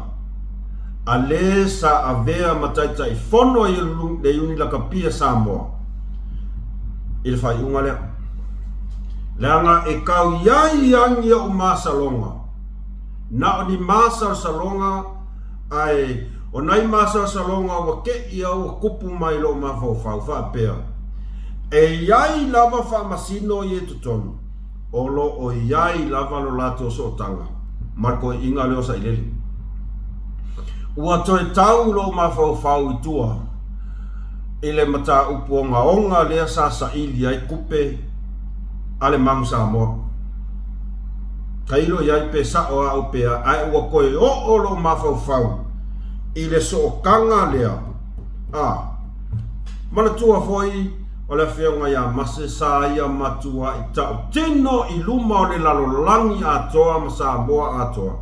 a le sa avea ma Taitaifono i le Iuni Lakapi a Samoa i le faaiuga lea. Leaga e kau i ai agi oʻu masaloga, na o ni masalosaloga Ae o nai masalosaloga ua teʻi au ua tupu mai loʻu mafaufau faapea, E i ai lava faamasino ia i totonu, o lo o i ai lava lo latou sootaga ma le toeaiina lea o Sailele. Ua toe tau loʻu mafaufau i tua i le mataupu ogaoga lea sa saili ai tupe a le Manu Samoa. Tailo i ai pe sa'o a'u pe a, ae ua toe oo lo'u mafaufau i le sootaga lea. A manatua foi o le afioga ia Mase sa ia matua'i ta'utino i luma o le lalolagi atoa ma Samoa atoa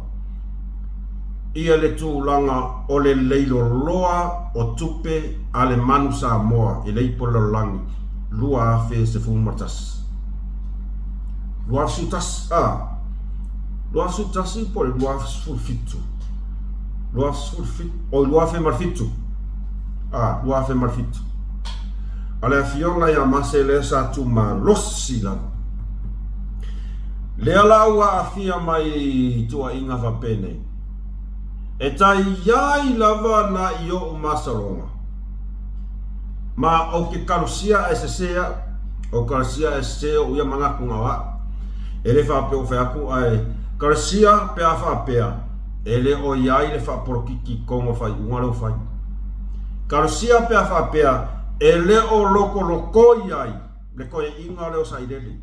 ia le tulaga o le leiloloa o tupe a le Manu Samoa i le ipu o le lalolagi 2011. 2011, a, 2011 po o le 2017, 2017, oi, 2007, a, 2007. O le afioga ia Mase lea sa tumalosi lava. Lea la ua aafia mai i tuuaiga faapenei. E tai ai lava na i oʻu masaloga. Ma ou te kalosia ae sese au. Ou kalosia ae sese oʻu ia manatu na o aʻu. E le faapea ua fai atu ae kalosia pe a faapea e le o i ai le faapolokiki i totonu o le faaiuga lea ua fai. Kalosia pe a faapea E le o lokolokoi ai le toeaiina lea o Sailele.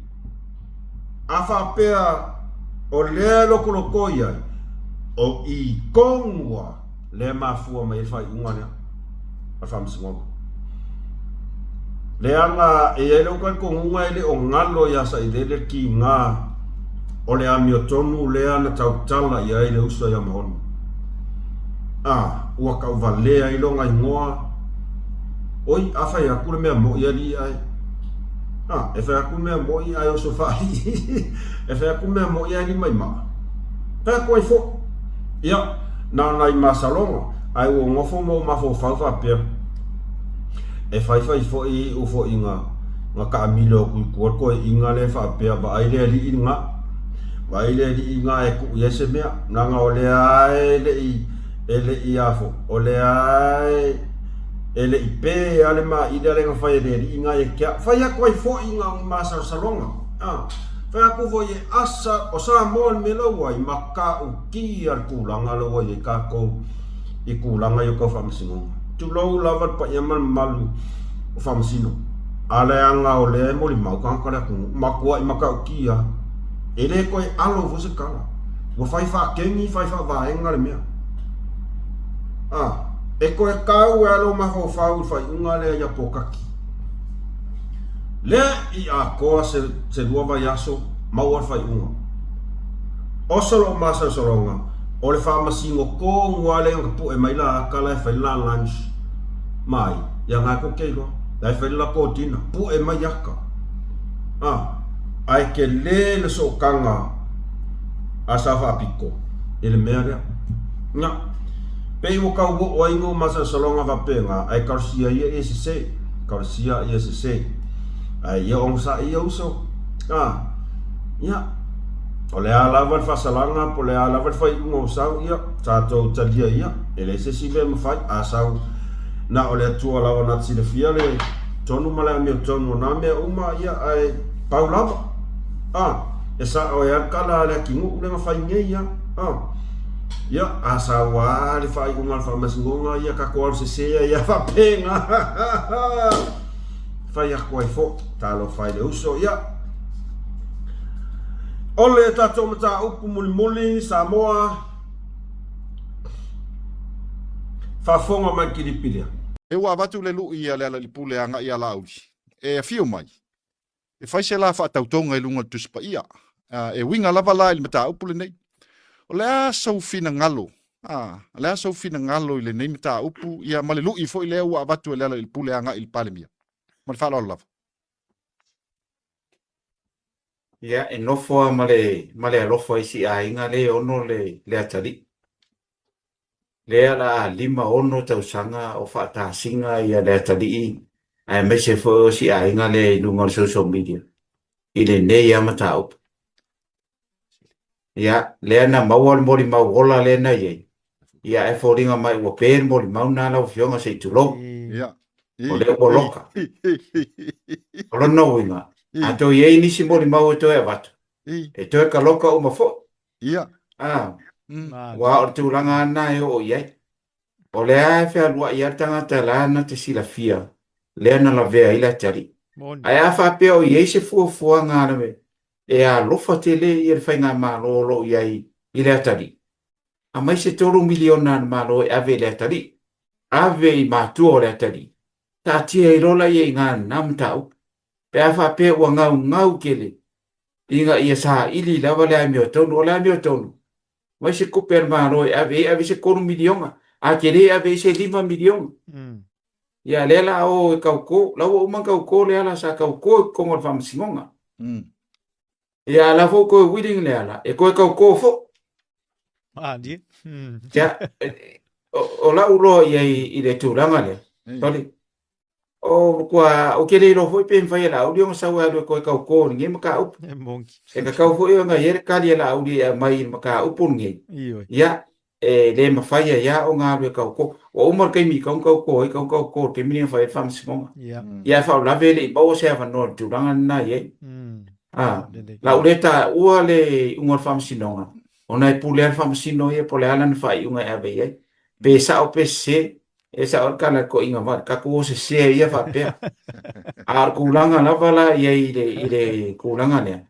A faapea o lea e lokolokoi ai, o i tonu lava lea e mafua mai ai le faaiuga lea a le Faamasinoga. Leaga e i ai lou talitonuga e le o galo ia Sailele le tiga o le amiotonu lea na tautala i ai le uso ia Mahoni. A, ua tauvalea ai lona igoa, Oi, a fai atu le mea moʻi alii ae. A, e fai atu le mea moʻi ae oso faalii. E fai atu le mea moʻi ae lima i maa. Fai atu ai foi. Ia, na o nai masaloga, ae ua nofo ma ou mafaufau faapea, e fai fai foi iu foi na, na taamilo atu i tua le toeaina lea faapea, vaai le alii lena, vaai le alii lena e tuu i ai se mea, leaga o lea lava e le i, e le i a foi, o lea lava e, e le i pe lava le maili lea na fai e le alii lena ia te au. Fai atu ai foi na o ni masalosaloga, a, fai atu foi e asa, o Samoa i le mea la ua ai, matautia le tulaga la ua i ai tatou i tulaga ia o tau faamasinoga. Tulou lava le paia ma le mamalu o faamasino, a leaga o lea e molimau tagata o le atunuu, matuai matautia, e le toe alo foi se tala. Ua fai faakeni, fai faavaega le mea. A, e toe tau ai lou mafaufau i le faaiuga lea ia Pokaki. Lea i atoa se, se lua vaiaso, maua le faaiuga. Oso lou masalosaloga, o le faamasino tonu lava lea na tapue mai la ata la e fai le la lunch ma ai, ia na tou te iloa, la e fai le latou dinner, pue mai ata. A, ae tele le sootaga a Sao Faapito i le mea lea. Ina, pei ua tau oo ai lou masalosaloga faapena, ae talosia ia ia sese, talosia ia sese. Ae ia onosai ia uso. A, ia, o le a lava le faasalaga po o le a lava le faaiuga o sau, ia, tatou talia ia, e leai se isi mea e mafai. A sau, na o le Atua lava na te silafia le tonu ma le amiotonu o na mea uma, ia, ae pau lava. A, e sao ai lava le tala a le atinuu lea na fai nei, ia. A, ia, a sau lava le faaiuga a le faamasinoga, ia, tatou alu sese ai lava faapena. Fai atu ai foi, talofa i le uso, ia. O le tatou mataupu mulimuli, Samoa, faafofoga mai kilipi lea. E ua avatu le lui a Lealailepule agai ia Laauli e afio mai, e fai se la faatautoga i luga o le Tusi Paia. E uiga lava la i le mataupu lenei. O le a sou finagalo, a, o le a sou finagalo i lenei mataupu, ia ma le lui foi lea ua avatu e Lealailepule agai i le Palemia? Ma le faaaloalo lava. Ia, e nofo lava ma le, ma le alofa i si aiga lea e ono le, le atalii. Lea o le a 56 tausaga o faatasina ia le atalii aemaise foi o si aiga lea i luga o le social media i lenei lava mataupu. Ia, lea na maua le molimau ola lea na i ai. Ia, ae foliga mai ua pe le molimau lena lau Afioga se i tulou. Ia. O lea ua loka. O lona uiga, a toe i ai nisi molimau e toe avatu, e toe kaloka uma foi. Ia. Ah, aua o le tulaga lava lena e oo i ai. O lea e fealuai lava le tagata la na te silafia lea na lavea ai le atalii. Ae a faapea o i ai se fuafuaga a le e alofa tele ia le faigamalo o lo o i ai i le atalii, aumai se $3 miliona a le Malo e ave i le atalii, ave i matua o le atalii, taatia ai loa laia i ina lena mataupu. Pe a faapea ua gaugau tele ina ia saili lava le amiotonu, o le amiotonu, aumai se tupe a le Malo e ave ai, ave se $3 miliona, a tele ave ai se $5 miliona. Ia, lea la o e tauto, la ua uma ona tauto Leala, sa tauto i totonu o le faamasinoga. Ia, a la foi toe willing Leala, e toe tauto foi. Malie. Ia, o, o lau loa i ai i le tulaga lea, sorry, o matua, ou te le iloa foi pe mafai e Laauli ona sau e alu e toe tauto i lenei mataupu. E moni. E tatau foi ona i ai le tali a Laauli e aumai i le mataupu lenei. Ioe. Ia, e le mafai ai lava ona alu e tauto. Ua uma le taimi e tatau ona tauto ai, tatau ona tauto i le taimi lea na fai ai le faamasinoga. Ia. Ia, ae faalavelave e le i maua se avanoa i le tulaga lena e i ai. A, Lelei. la ua le taua le iuga o le faamasinoga, ona e pule lava le faamasino ia po o le a lana faaiuga e ave i ai. Pe sao pe sese. E sao le tala i le toeaina vale, tatou o sese ia faapea. A o le tulaga lava la i ai i le, i le tulaga lea,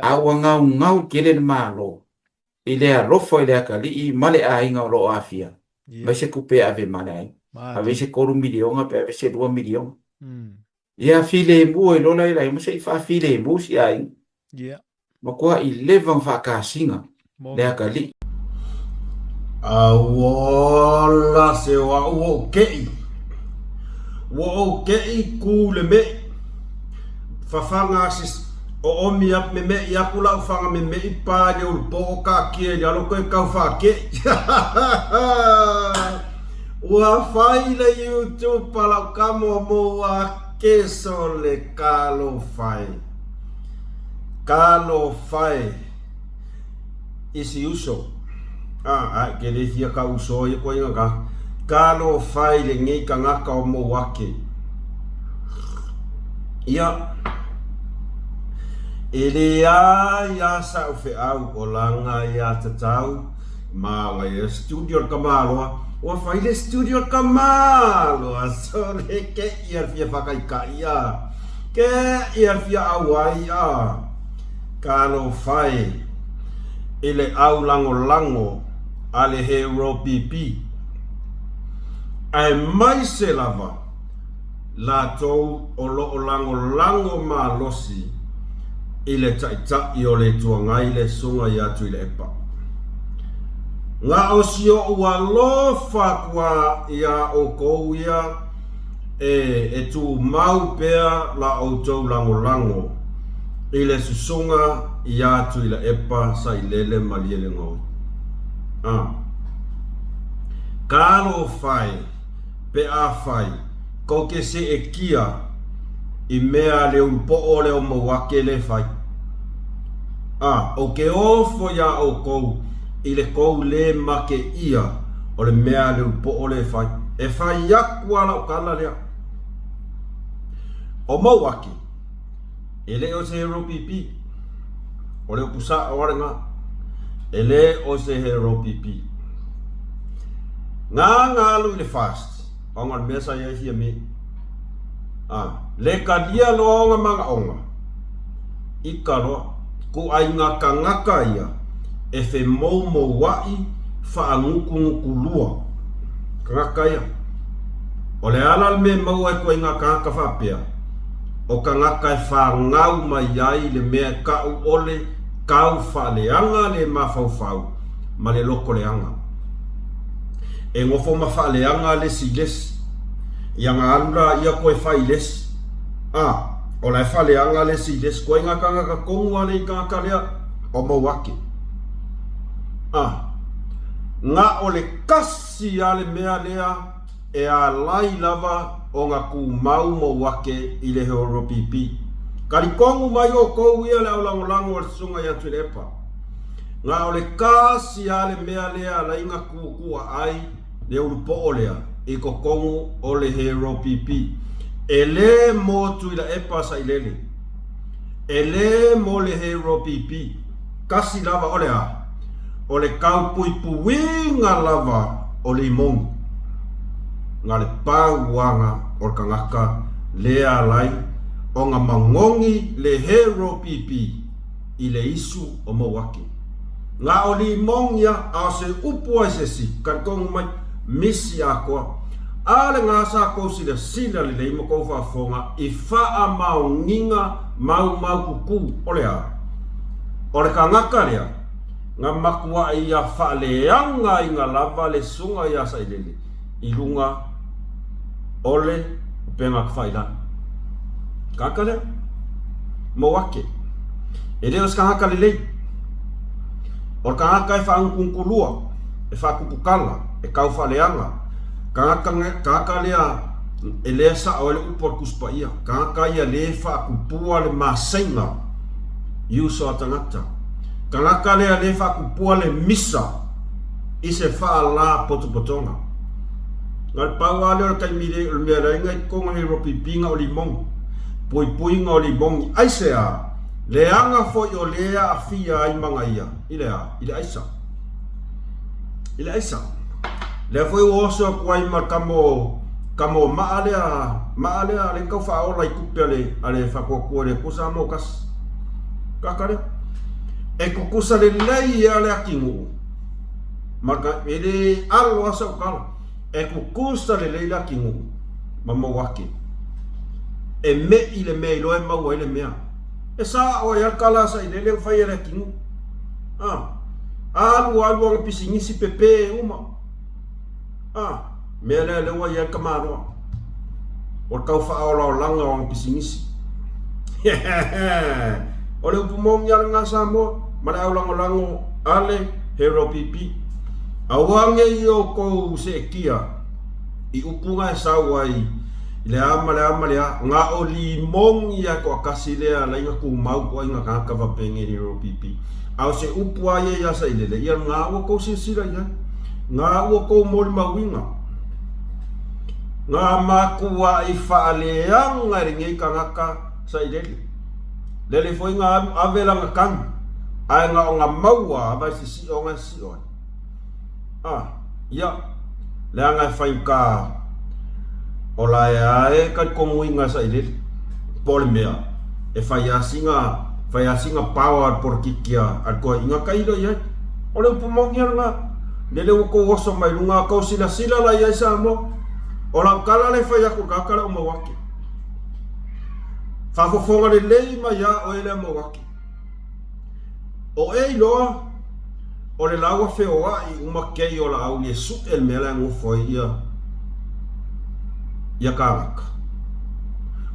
a ua gaugau tele le Malo i le alofa i le atalii ma le aiga o lo o aafia, mai se tupe e ave ma le aiga. Ave se 3 miliona pe ave se 2 miliona. Ia filemu ai loa la i ma se i faafilemu si aiga. Matuai leva ona faakasina le atalii. Auola se o a'u ua ou ke'i, ua ou ke'i ku le me'i, fafaga asis oomi ap meme'i aku la'u faga meme'i pa i le ulu po'o kaakia i lalo koe kau faake'i. Ua fai le YouTube a la'u kamo mo ua ake sole talofa e. Talofa e. I si uso. A, ae ke le fia ka uso ia koe nga ka. Talofa e i lenei tagata o mou ake. Ia, e leai a sa'u feau o laga ia tatau Manaia studio le tamaloa. Ua fai le studio le tamaloa sole ke ia le fia whakaikai a. Ke ia le fia auai a. Talofa e i le au lagolago a le Hero PP. Aemaise lava latou o lo o lagolago malosi i le Taitai o le Itu Agai le Susuga ia Tuilaepa. Na o si oʻu alofa atu a iā ʻoukou ia e e tumau pea la ʻoutou lagolago i le Susuga iā Tuilaepa Sailele Malielegaoi. A. Talofa e! Pe afai, kou te seetia i mea a le ulupo'o le o mau ake le fai. A, ou te ofo iā ʻoukou i le kou lē make ʻia o le mea a le ulupo'o le fai. E fai aku a la'u tala lea. O mau ake, E le o se hero pipi. O le upu sa'o a lena. E le o se hero pipi. Nga nga alu i le fast, ona o le mea sa i ai Fiame. A, le talia loa ona manaʻoga, ika loa, kuʻaiga kanaka ia e femoumouaʻi faanukunukulua. Kanaka ia. O le ala le mea e maua ai koe i ngā kāngata faapea, o kangata e whāngau mai ai le mea e kaʻu ʻole kau faaleaga le mafaufau ma le loko leaga. E nofo ma faaleaga le isi i le isi. Ia nga alu la ia koe fai i le isi. A, o la e faaleaga le isi i le isi. Koe nga kangata tonu a le i kangata lea, o mau ake. A, nga o le kasi a le mea lea E ālai lava ona tumau mou ake i le Horopipi. Kalikonu mai oukou ia le aulagolago a le Susuga ia Tuilaepa. Na o le kasi a le mea lea alai na kuukua ai le ulupo'o lea i totonu o le Horopipi. E le mo Tuilaepa sailele. E le mo le Horopipi. Kasi lava o le a? O le kaupuipuiga lava o le imogi, na le pauaga o le kangaka le alai ona magogi le hero pipi i le isu o mou ake. Na o limogi a a o se upu ai se isi, kalitonu mai, misi atoa. A le ga sa kou silasila lelei ma kou faafofoga i faamaoniga maumaututu o le a? O le kangaka lea, na matuaʻi ia faaleagaina lava le susuga iā Sailele i luga o le upega tafailagi. Kangaka lea, mau ake, e le o se kangaka lelei. O le kangaka e faagutugutu e faatuputala, e tau faaleaga. Kangaka, kangaka lea e lea sa'o ai le upu a le Tusi Paia. Kangaka ia lē faatupua le masaiga i uso a tagata. Tagata lea lē faatupua le misa i se faalāpotopotoga. Na o le pau lava lea o le taimi le o le mea leai nai totoga he ropipiga o limogi, puipuiga o limogi. Aisea? Leaga foi o lea aafia ai maga ia i le a? I le aisa. I le aisa. Lea foi ua oso atu ai ma le kamo kamo maa lea maa lea le tau faaola i tupe a le a le Faatuatua i le Atua Samoa tasi. Kaka lea. E tutusa lelei a le atinuu ma ka e le alo a sau tala. E tutusa lelei le atinuu ma Mauake. E me'i le mea iloa e maua ai le mea. E sa'o ai a le tala a Sailele ua fai e le atinuu. A. Alu alu ana pisinisi pepe uma. A, mea lea lea ua i ai le tamaloa. O le tau faaolaolaga o ana pisinisi. O le upu moni lava lena Samoa ma le aulagolago a le Hero PP. Aua ne i outou seetia i upu na e sau ai i le a ma le a ma le a, na o limoni lava e toatasi lea alai na tumau toaiga tagata faapea nei i le Hero PP. A o se upu a ia iā Sailele, ia lena ua tou silasila i ai, na ua tou molimauina, na matuai faaleaga e lenei tagata Sailele. Lele foi na alu ave lana tanu, ae na ona maua ava e sisio na e sisio ai. A, ia, leaga e faigata o la e a e talitonuina e Sailele, po o le mea, e fai lava sina, fai lava sina power a le polokiki a le toeaina tailo i ai. O le upu moni lava lena, lele ua tou oso mai luga, tou silasila la i ai Samoa. O lau tala lea e fai atu i le tagata lea o Mauake. Faafofoga lelei mai lava oe lea Mauake. O e iloa, o le la ua feoai uma kei o Laauli e suʻe le mea la e nofo ai ia ia kānaka.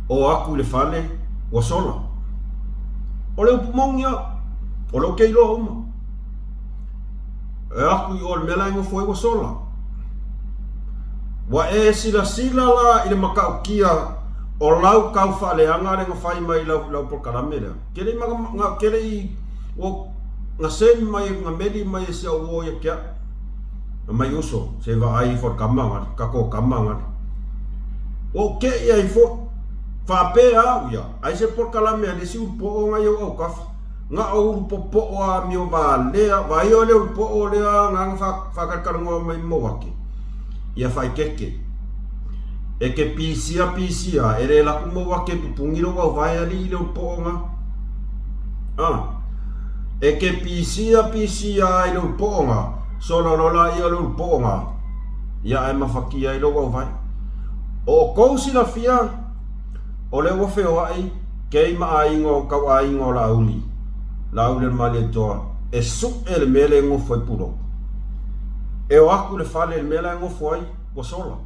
O aku i le fale, ua sola. O le upu moni ia, o lou ke iloa uma. E aku i o le mea la e nofo ai ua sola. Ua e silasila la i le matautia o lau tau faaleaga le na fai mai lau, lau polokalame lea. Ke le i na, ke le i, ua, na send mai, na meli mai e si au uo ia ke au. Na mai uso, se vaai ifo le kama ngale, kako kama ngale. Ua ou keʻi ai foi, faapea au ia, ai se polokalame a le isi ulu poʻo nga i ou aukafa. Nga o ulu popoʻo a amio valea, vaai o le ulu poʻo lea nga na faakalakalanoa mai Mauake. Ia faikeke. E ke pisia pisia, e le laku Mauake pupuni lou auvae alii i le ulu poʻo nga. A. E ke pisia pisia ai le ulu poʻo nga, sola loa laia o le ulu poʻo nga, ia ae mafakia ai lou auvae. O outou silafia, o lea ua feoai kei ma aiga o kau aiga o Laauli, Laauli o le Malietoa, e suʻe le mea lea e gofo ai Pulou. E o aku i le fale i le mea la e gofo ai, ua sola.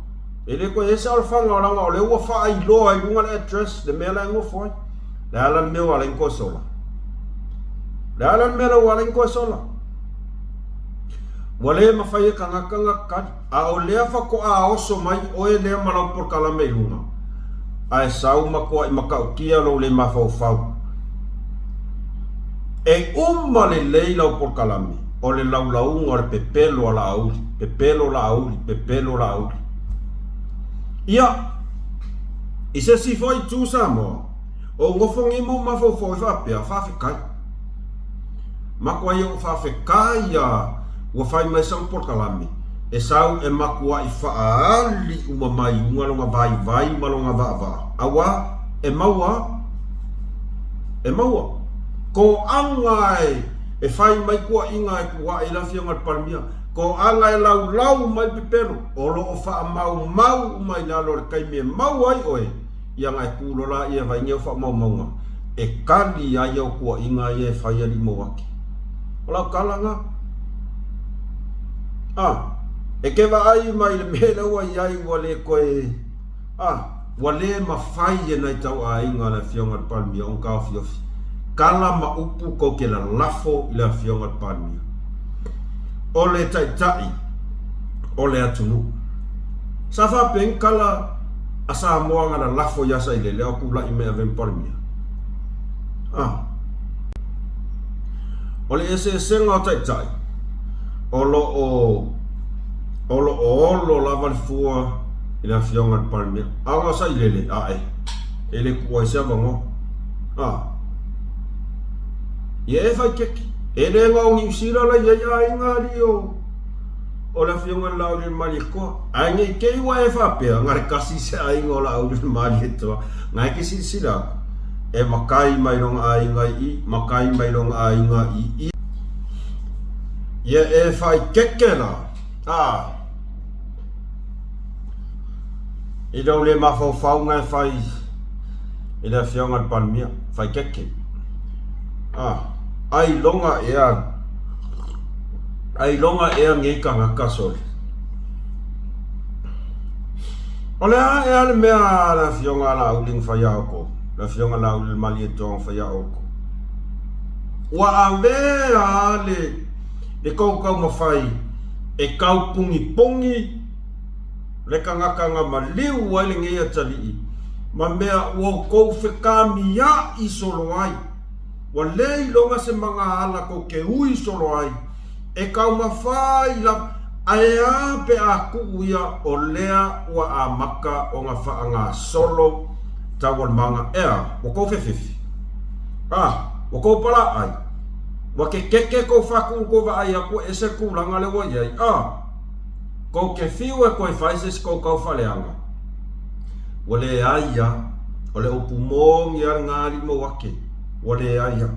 E le toe ese alofaga o laga o lea ua faailoa i luga le address le mea la e gofo ai. Le a la le mea ua ala ai ona toe sola? Le a la le mea la ua ala ai ona toe sola? Ua le mafai e tagata ona kali, a o lea faatoa oso mai oe lea ma lau polokalame i luga, ae sau matuai matautia lou le mafaufau. E uma lelei lau polokalame, o le laulauga o le pepelo a Laauli, pepelo Laauli, pepelo Laauli. Ia, i se isi foi itu Samoa, o nofo nei ma ou mafaufau ai faapea, faafetai. Matuai ou faafetai ia ua fai mai sau polokalame e sau e matuai faaali uma mai uga lona vaivai ma lona vaavaa, auā e maua e maua. Toaga e e fai mai tuuaiga e tuuai i le Afioga i le Palemia, toaga e laulau mai pepelo, o lo o faamaumau uma i lalo o le taimi e maua ai oe, ia na e tu loa laia e vaai nei au faamaumauga e kali ai au tuuaiga ia e fai alii Mauake. O lau tala na. A, e ke vaai mai i le mea lea ua i ai ua le toe, a, ua le mafai e nai tauaiga a le Afioga i le Palemia ona taofiofi tala ma upu tou te lalafo i le Afioga i le Palemia. O le Taitai o le atunuu. Sa faapea ni tala a Samoa na lalafo iā Sailele a o tulai mai ave ma Palemia? A. O le eseesega o Taitai, o lo o, o lo o olo lava le fua i le Afioga i le Palemia. A o Sailele, ae, e le tuua ai se avanoa. A. Ia e fai keke. E le na o Niu Sila la i ai aiga alii o. O le afioga i le Laaulialemalietoa. Ae ne i te i ua e faapea, na le tasi se aiga o Laaulialemalietoa, na e te silasila atu, e matai mai lona aiga i i, matai mai lona aiga i i. Ia e faaitete la, a, i lou le mafaufauga e fai i le afioga i le Palemia, faaitete. A, ailoga ea Ailoga ea nei tagata sole. O le a ea le mea a le afioga a Laauli na fai ia outou, le afioga Laauli le Malietoa na fai ia outou? Ua avea le, le tou taumafai e tau pugipugī le tagata na maliu ai lenei atalii ma mea ua outou fetamiaʻi solo ai. Ua le iloga se magaala tou te ui solo ai, e taumafai lava, ae a pe a tuu ia o lea ua amata ona faagasolo taualumaga, ea, ua tou fefefe? A, ua tou palaai? Ua kekeke tou fatu i tou vaai atu e ese le tulaga lea ua i ai? A, tou te fiu e toe fai se isi tou taufaaleaga? Ua leai a, o le upu moni a lena alii Mauake, ua leai a.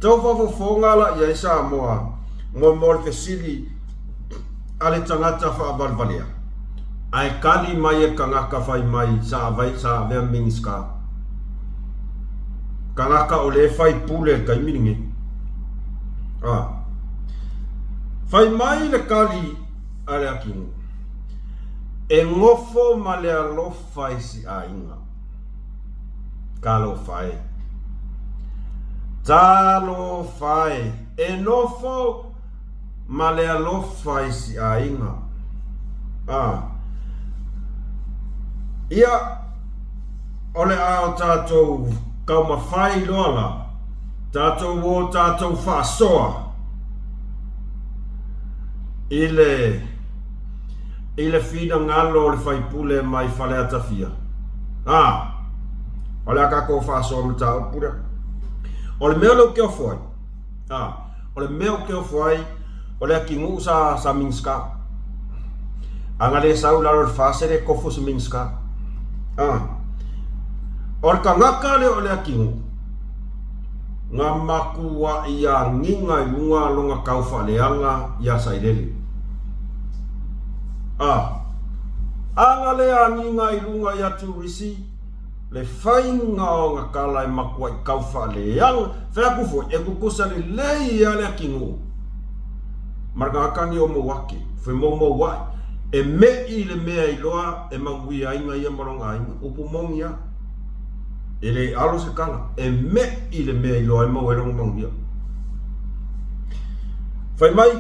Tau faafofoga la i ai Samoa mo mo le fesili a le tagata faavalevalea, ae tali mai e le tagata fai mai sa avea sa avea Minisita. Tagata o lea e fai pule i le taimi lenei. A. Fai mai le tali a le atunuu. E nofo ma le alofa i si aiga. Talofa e. Talofa e. E nofo ma le alofa i si aiga. A. Ia, o le a o tatou taumafai loa la, tatou o tatou faasoa i le i le finagalo o le faipule mai Faleatafia. A, o le a tatou faasoa mataupu lea. O le mea lea ou te ofo ai, a, o le mea ou te ofo ai, o le atinuu sa, sa Minisita. A na le sau i lalo o le FAST e le tofu se Minisita. A, o le tagata lea o le atinuu, na matuai agiga i luga lona tau faaleaga iā Sailele. A aga le agiga i luga iā Turisi le faiga o ana tala e matuai tau faaleaga, fai atu foi e tutusa lelei lava le atinuu ma le tagata nei o Mauake, femoumouaʻi, e meʻi le mea iloa e manuia ai na ia ma lona aiga. Upu moni lava. E le alo se tala, e meʻi le mea iloa ai maua ai lona manuia. Fai mai,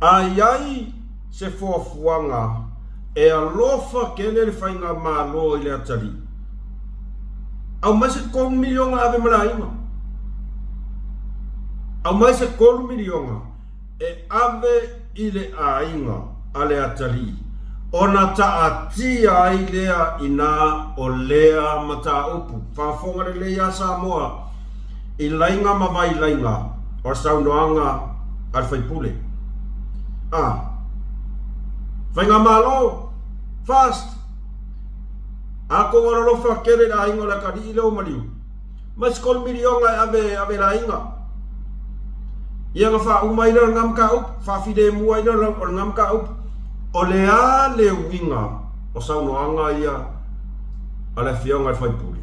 a i ai se fuafuaga e alofa tele le faigamalo i le atalii, aumai se $3 miliona e ave ma le aiga. Aumai se $3 miliona e ave i le aiga a le atalii, ona taatia ai lea inā o lea mataupu. Faafofoga lelei iā Samoa i laiga ma vailaiga o le saunoaga a le faipule. A. Faigamalo, Fast! A tou alolofa tele i le aiga o le atalii lea ua maliu. Mai se $3 miliona e ave ave i le aiga. Ia ona faauma ai lea o lena mataupu, faafilemu ai lea o lena mataupu. O le a le uiga o saunoaga ia a le afioga i le faipule?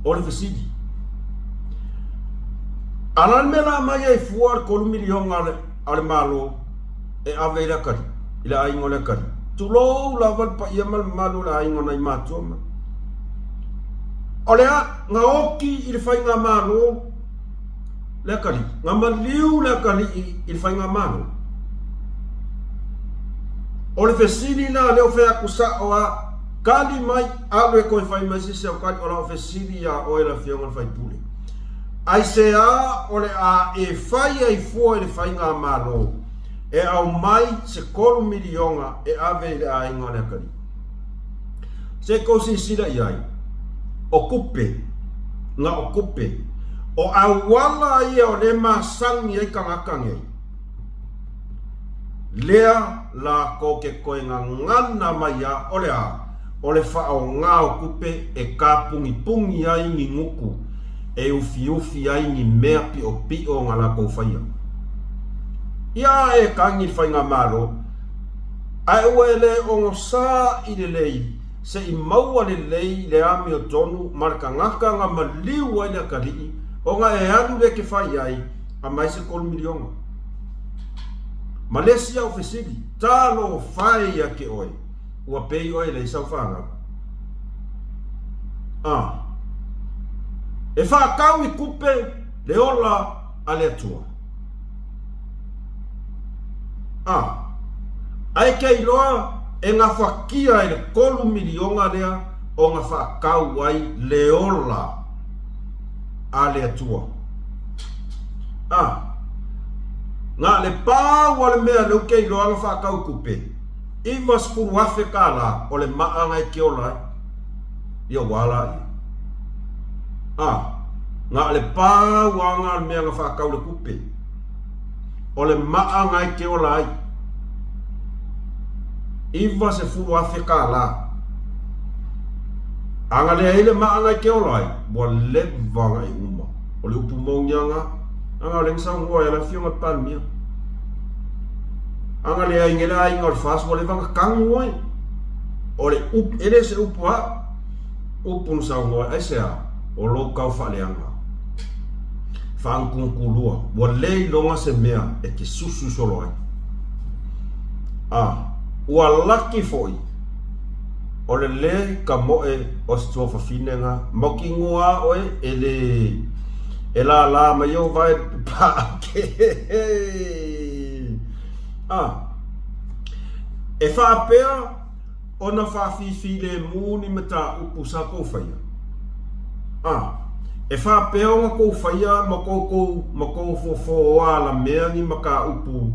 O le fesili. A o le a le mea o le a aumai ai fua le $3 miliona a le Malo e ave i le atalii, i le aiga o le atalii? Tulou lava le paia ma le mamalu o le aiga o nai matua ma. O le a na oti i le faigamalo le atalii, na maliu le atalii i le faigamalo. O le fesili la lea o fai atu sao a, tali mai, alu e toe fai mai se isi au tali, o lau fesili ia oe le afioga i le faipule. Aisea o le a e fai ai fua i le faigamalo e aumai se $3 miliona e ave i le aiga o le atalii? Se tou silasila i ai, o tupe, na o tupe. O auala ia o lea masani ai tagata nei, lea lakou ke toe gagana mai a, o le a? O le faaaoga o tupe e kapunipuni ai ni nuku, e ufiufi ai ni mea piʻopiʻo na lakou faia. Ia a e tagi le faigamalo, ae ua e le onosaʻi lelei se i maua lelei le amiotonu ma le tagata na maliu ai le atalii ona e alu lea e te fai ai a mai se $3 miliona. Ma le isi au fesili, talofa e ia te oe, ua pei oe e leai sau fanau. A. E faatau i tupe le ola a le Atua. A. Ae ke iloa e gafatia e le $3 miliona lea ona faatau ai le ola a le Atua. A. Na le pau a le mea lea ou te iloa na faatau tupe, $90,000 o le maa na e te ola ai. Ia ua la ia. A. Na le pau a na le mea na faatau le tupe. O le maa na e te ola ai. $90,000. A na leai le maa na e te ola ai, ua leva na e uma. O le upu moni a na, a na o lea na saunoa ai le Afioga i le Palemia. A na leai nei le aiga o le FAST ua leva na tanu ai. O le upu, e le se upu a upu na saunoa ai, aisea? O lou tau faaleaga. Faanutugutulua, ua le iloga se mea e te susu solo ai. A, ua laki foi o le le kamoe o se tuafafine na mautinoa a oe e le e lālā mai ou vae pāke. A, e faapea ona faafifilemu ni mataupu sa kou faia. A, e faapea ona kou faia ma koukou ma kou fofooa alamea ni mataupu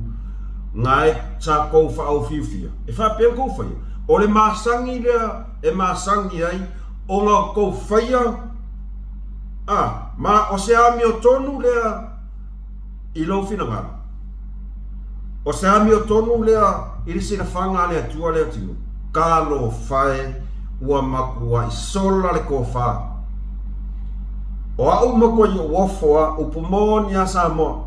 nae sa kou faaufiufia. E faapea ona kou faia. O le masani lea e masani ai ona o kou faia, a, ma o se amiotonu lea i lou finagalo. O se amiotonu lea i le silafaga a le Atua le atunuu. Talofa e, ua matuai sola le tofa. O a'u matua i o'u ofo a, upu moni a Samoa.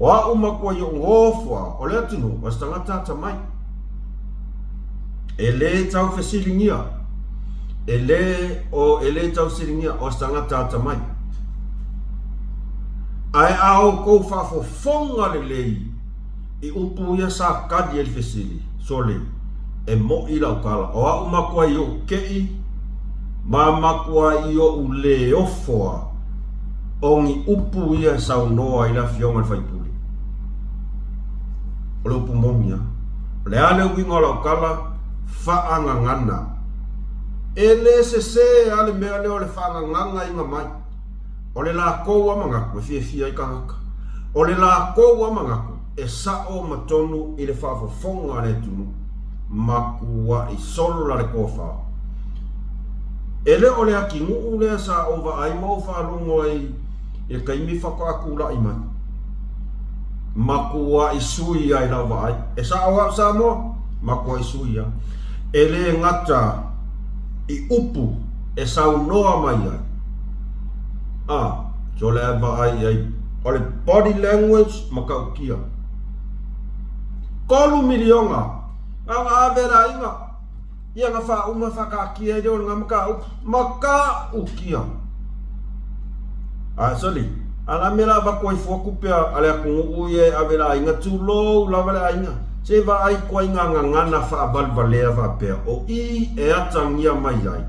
O a'u matua i o'u ofo a, o le atunuu, o se tagata atamai. E lē tau fesiligia, e lē, o, e lē tau fesiligia, o se tagata atamai. Ae a outou faafofoga lelei i upu ia sa tali ai le fesili, sole, e moʻi lau tala, o a'u matua i o'u keʻi ma matua i o'u lē ofo a, o ni upu ia e saunoa ai le Afioga i le sui usufono. O le upu moni a. O le a le uiga o lau tala? Faagagana. E lē sesē a le mea lea o le faagaganaina mai. O le lakou a manatu e fiafia ai tagata. O le lakou a manatu e sa'o ma tonu i le faafofoga a le atunuu. Matua'i sola le tofa. E le o le atinuu lea sa ou vaai ma ou faalogo ai i le taimi faatoa tula'i mai. Matua'i sui a i lau vaai. E sa'o a'u Samoa? Matua'i sui a. E le gata i upu e saunoa mai ai. A, so le a vaai i ai, o le body language matautia. $3 miliona, na ona ave e le aiga, ia na faauma faataatia ai lea o lena mataupu. Matautia. A, soli, a la mea la avatu ai fua tupe a le atunuu ia e ave i le aiga, tulou lava le aiga. Se vaai ituaiga gagana faavalevalea faapea o i e atagia mai ai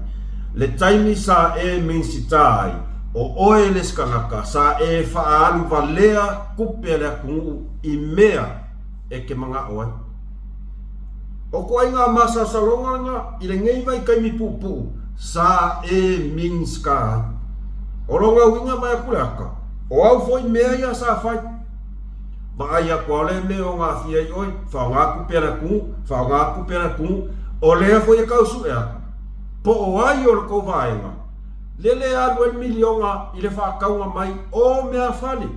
le taimi sa e Minisita ai, o oe le isi kanaka sa e faaalu valea tupe a le atunuu i mea e te manao ai. O ituaiga masalosaloga na i lenei vaitaimi puupuu sa e Minisita ai. O lona uiga vaeatu le ata, o au foi mea ia sa fai. Vaai atu a le mea o gafia ai oe, faaaoga tupe a le atunuu, faaaoga tupe a le atunuu, o lea foi e tau sue atu, po o ai o le tou vaega. Lele alu ai le miliona i le faatauga mai o meafale.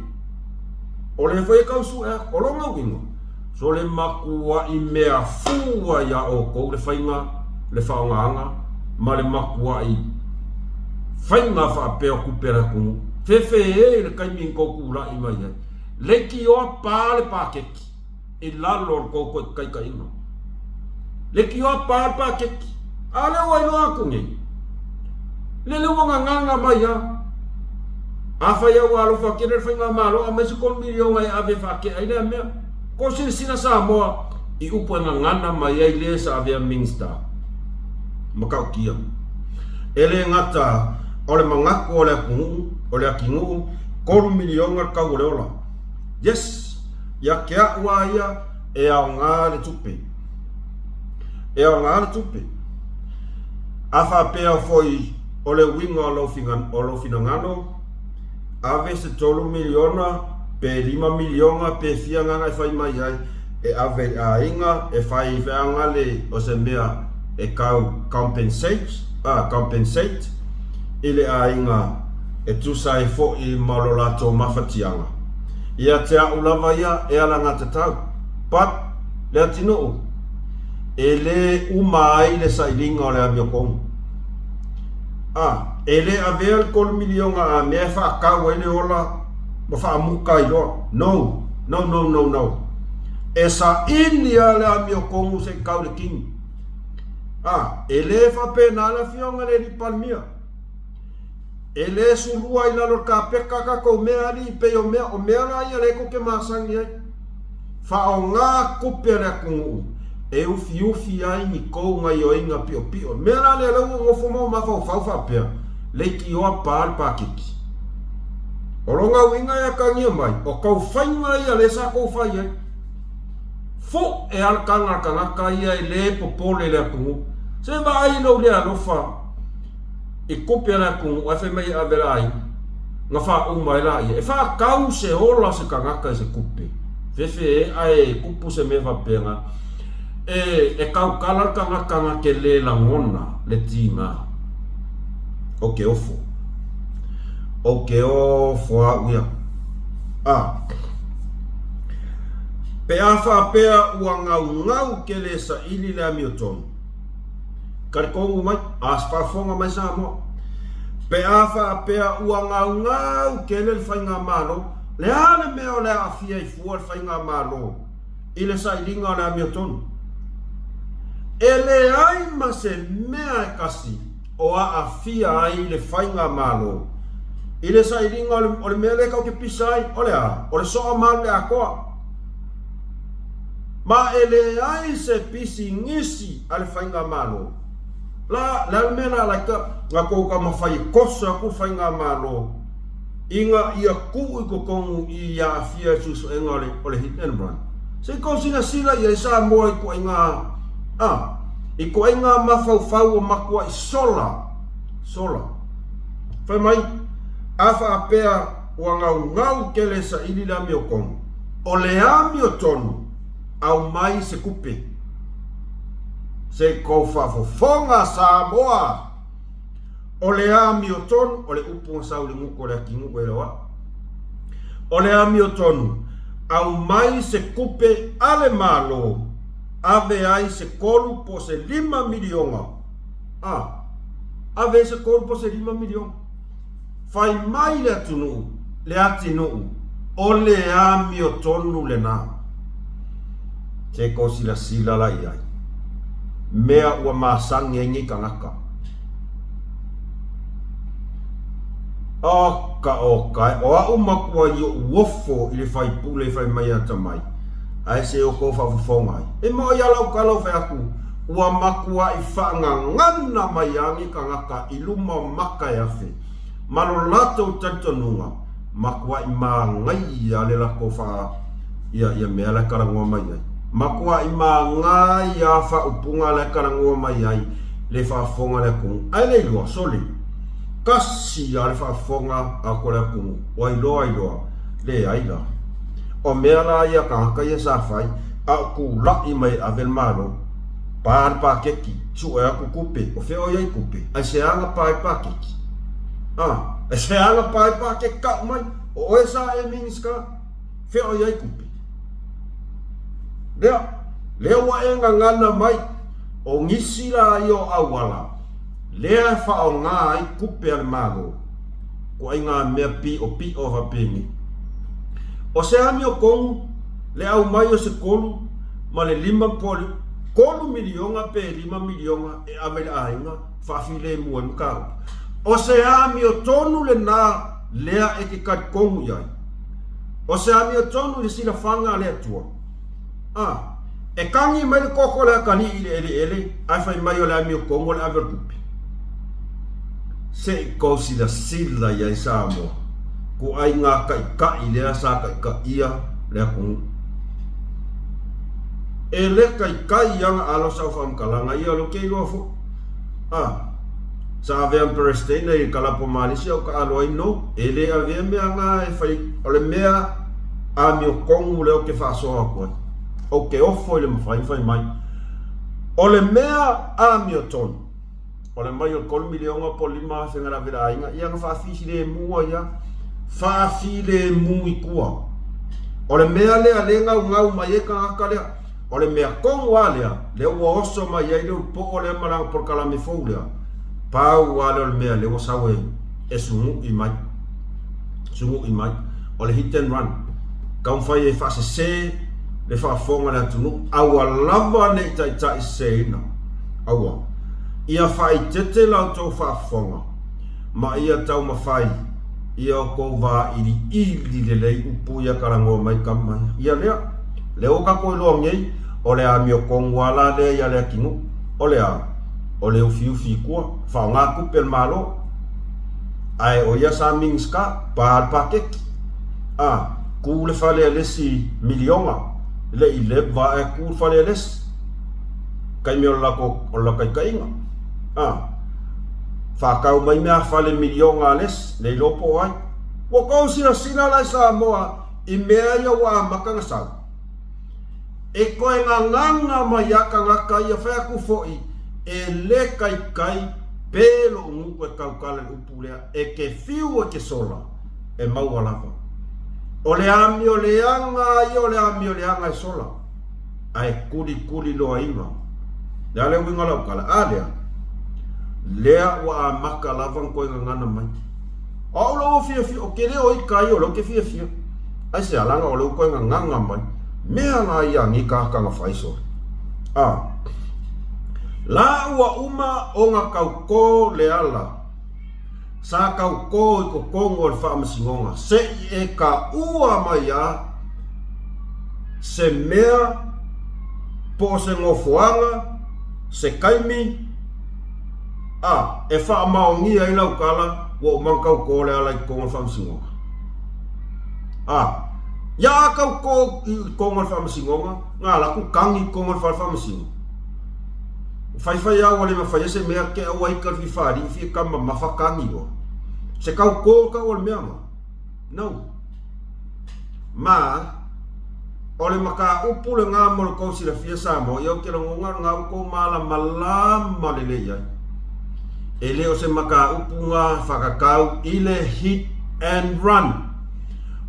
O lea foi e tau sue atu. O lona uiga, so le matuai mea fua iā outou le faiga, le faaaogaga ma le matuai faiga faapea o tupe a le atunuu. Fefe e i le taimi na tou tulai mai ai. Leitioa pa le paketi. i lalo o le tou taitaiga. Leitioa pa le paketi, a o lea ua iloa atu nei, lele ua gagaga mai a. Afai a ua alofa tele le Faigamalo, aumai se $3 miliona e ave e faatea ai lea mea. Tou silasila Samoa i upu e gagana mai ai le sa avea Minista. Matautia. E le gata o le manatu o le atunuu, o le atinuu, $3 miliona le tau o le ola. Yes! Ia te a'u a ia e aoga le tupe. E aoga le tupe. A faapea foi o le uiga o lou o lou finagalo, ave se $3 miliona pe $5 miliona pe fia gana e fai mai ai, e ave i aiga e fai feagale o se mea e tau compensate, ah, compensate i le aiga e tusa ai foi ma lo latou mafatiaga. Ia te a'u lava ia e alagatatau, but Leatinuu, e lē uma ai le sailiga o le amiotonu. A, e lē avea le $3 miliona a mea e faatau ai le ola ma faamuta ai loa. No! No, no, no, no. E saili lava le amiotonu se i tau le kini. A, e lē faapena le Afioga i le Alii Palemia. E lē sulua i lalo o le kapeta a tatou mea alii pei o mea, o mea la ia lea tou te masani ai. Faaaoga tupe a le atunuu e ufiufi ai ni tou gaioiga piopio. Le mea la lea lea ua nofo ma ou mafaufau faapea, leitioa pa le paketi. O lona uiga e atagia mai, o tou faiga ia lea sa tou fai ai. Foe a le taga a le tagata ia e lē popole i le atunuu. Se vaai i lou le alofa. I tupe a le atunuu ae fai mai e ave le aiga na faauma ai laia e faatau se ola o se tagata i se tupe fefe e ae tupu se mea faapena e e tautala le tagata na te le lagona le tiga o ke ofo o ke ofo au ia a pe a faapea ua gaugau ke le saili le amiotonu Talitonu mai, a faafofoga mai Samoa, pe a faapea ua gaugau tele le faigamalo, le a le mea o le a aafia ai fua le faigamalo i le sailiga o le amiotonu? E leai ma se mea e tasi o aafia ai le faigamalo i le sailiga o le mea lea tatou te pisa ai, o le a? O le soa malu i le atoa. Ma e leai se pisinisi a le faigamalo. La, le a le mea la laika na tou taumafai e koso atu le faigamalo ina ia tuu i totonu i aafia i suesuega o le, o le hit and run. Se i tou silasila i ai Samoa i ituaiga, a, ituaiga mafaufau ua matuai sola, sola. Fai mai, a faapea ua gaugau tele e saili le amiotonu, O le amiotonu, aumai se kupe. Se kou faafofoga Samoa! O le amiotonu, o le upu na sau i le gutu o le atinuu e loa. O le amiotonu, aumai se kupe a le Malo, ave ai se $3 po o se $5 miliona. A, ave ai se $3 po o se $5 miliona. Fai mai le atunuu, le atinuu, o le amiotonu lena. Se kou silasila la i ai. Mea ua masani ai nei tagata. Oka oka e, o a'u matua i o'u ofo i le faipule i fai mai atamai, ae se o kou faafofoga ai. E moʻo ia lau tala o fai atu, ua matuaʻi faagagana mai a nei tagata i luma o maka e afe, ma lo latou talitonuga, matuaʻi māgaia le latou faa ia ia mea la e talanoa mai ai. Matuaʻi māgaia faaupuga la e talanoa mai ai le faafofoga a le atunuu. Ae le iloa, sole, tasi lava le faafofoga a ko le atunuu, ua iloa iloa, leai la. O mea la ia tagata ia sa fai, a o tulaʻi mai e ave le Malo, pa le paketi, sue atu tupe, o fea o i ai tupe? Aisea na pa ai le paketi? A, e se ala pa ai pakeke ka'u mai, o oe sa e Minisita, fea o i ai kupe? Lea, lea ua e gagana mai, o nisi la ia o auala, lea e faaaoga ai kupe a le Malo, ko ai ngā mea piʻopiʻo faapenei. O se amiotonu le aumai o se kolu ma le lima po o le kolu miliona pe lima miliona e ave i le aiga faafilemu ai mataupu. O se amiotonu lenā lea e ke talitonu i ai. O se amiotonu i le silafaga a le Atua. A, e kagi mai le koko o le atalii i le eleele ae fai mai o le amiotonu o le ave o le tupe. Se i kou silasila i ai Samoa, ko ai ngā kaʻikaʻi lea sa kaʻikaʻia le atunuu. E le kaikai ia nga alo sa o faamakalaga ia o le ke iloa fo. A, sa avea ma Peresetene i kalapo Malisia o ka alo ai no, e le avea mea nga e fai o le mea amiotonu lea ou te faasoa atu ai. Ou te ofo i le mafai ona fai mai. O le mea amiotonu. O le mai o le kolu miliona po o le 5,000 na lavela aiga, ia na faafilemu ai a. Faafilemu i tua. O le mea lea le gaugau mai ai tagata lea. O le mea tonu a lea, lea ua oso mai ai le ulupo'o lea ma lana polokalame fou lea, pau a lea o le mea lea ua sau e, e sunu'i mai. Sunu'i mai. O le hit and run. Taumafai e faasese le faafofoga a le atunuu, aua lava ne i taitai seseina. Aua. Ia faaitete la outou faafofoga, ma ia taumafai ia outou vailiili lelei upu ia talanoa mai tama ia. Ia lea, lea ua tatou iloa nei, o le amiotonu lava la lea ia Leatinuu. O le a? O le ufiufi i tua, faaaoga tupe a le Malo. Ae o ia sa Minisita, pa le paketi. A, ku le fale a le isi miliona, le i leva ae ku le fale a le isi. Taimi o le latou o le lakaitaiga. A, faatau mai meafale miliona a le isi, le iloa po o ai. Ua tou silasila la i Samoa i mea ia ua amata ona sau. E toe gagaga mai a tagata ia fai atu foi e le kaikai pe lou nuu e tautala i le upu lea e te fiu e te sola e maua lava. O le amio leaga ia o le amio leaga e sola. Ae kulikuli loaina. Le a le uiga o lau tala? A lea, lea ua amata lava ona toe gagana mai. O au lea ua fiafia, ou te le o ita ia o lea ou te fiafia. Aisea? Leaga o lea ua toe gagana mai. Mea la ia a nei tagata na fai sole. A, la ua uma ona tautō le ala. Sa tautō i totonu o le faamasinoga se i e taua mai a se mea po o se nofoaga, se taimi, a e faamaonia ai lau tala ua uma ona tautō le ala i totonu o le faamasinoga. A ia a tautō i totonu o le faamasinoga, na alu atu tagi i totonu o le fale faamasino. Faifai a ua le mafai se mea ke aua ika le fifali fia ka mamafa kagi loa. Se kau ko ka ua le mea ma. No. Ma, o le mataupu lena mo le tou silafia Samoa, ia ou te lagona o lena ua tou malamalama lelei ai. E le o se mataupu na whakatau i le hit and run.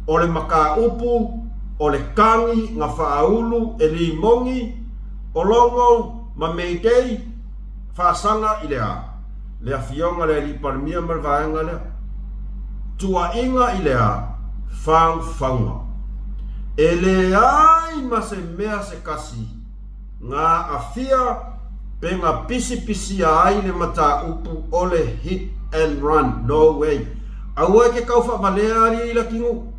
O le mataupu o le kagi na whaaulu e Limogi, O Logo ma Mayday, faasaga i le a? Le Afioga le Alii Palemia ma le vaega lea. Tuuaiga i le a? Faufauga. E leai ma se mea se kasi nga afia pe nga pisipisia ai le mataupu o le hit and run. No way. Aua e ke kau faavalea alii Lakinuu.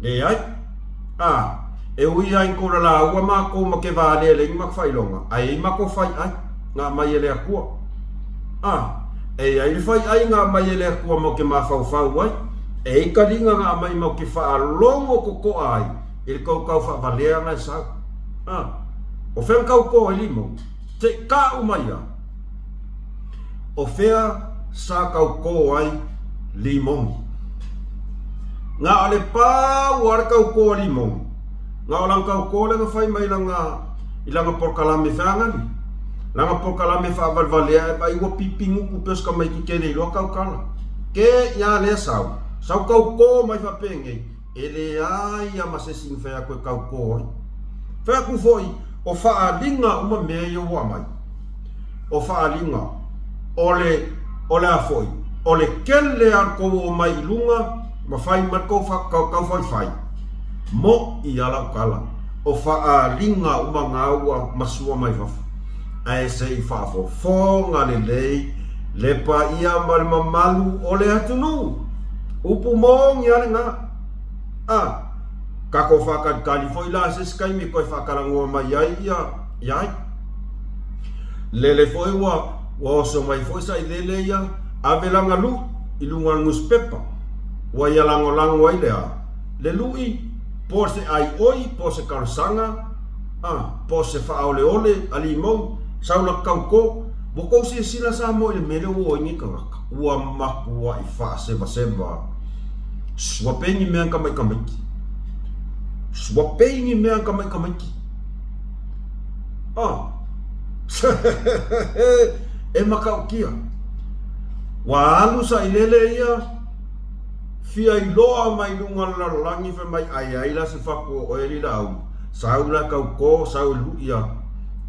Leai. A, e ui ai ko la lāua mākou ma ke wā lele i maka whailonga, a e i mako whai ai, ngā mai e le akua. A, e ai le whai ai ngā mai e le akua mau ke māwhauwhau ai, e i ka linga ngā mai mau ke whaalongo kokoa ai, i le kaukau whaawaleanga e sau. A, o whea kau ko e limo, te ka umai a. O whea sa kau ko ai limogi. Nga o le pau a le kau ko a limogi. Nga o lang kau ko le nga whai mai langa i langa polokalame whaangani. Langa polokalame whaavalvalea e vai ua pipinguku pe o se tamaiti kene iloa kau kala. Ke ia lea sau, sau kaukō mai faapenei, e leai a ma se isi na fai atu e kaukō ai. Fai atu foi, o faaaliga uma mea ia ua aumai. O faaaliga, o le, o le a foi, o le kele a le tou omai i luga ma fai mai le tou taufaifai, moʻi a lau tala, o faaaliga uma na ua masua mai fafo. Ae se i faafofoga lelei le paia ma le mamalu o le atunuu. Upu moni a lena. A, tatou faatalitali foi la se isi taimi e toe faatalanoa mai ai ia ia ai. Lele foi ua ua oso mai foi sailele ia ave lana luʻi i luga o le nusipepa. Ua ia lagolago ai le a? Le luʻi po o se aioi po o se talosaga a, po o se faaoleole a limau, sau la taukō. Ua tou silasila Samoa i le mea lea ua oo ai nei tagata? Ua matuai faasevaseva. Sua pei ni mea kamaikamaiki. Sua pei ni mea kamaikamaiki. Ah. E matautia. Ua alu sailele ia fia iloa mai luga o le lalolagi fai mai ai ai la se fatu o oe alii Laauli. Sau la taukō, sau e luʻi a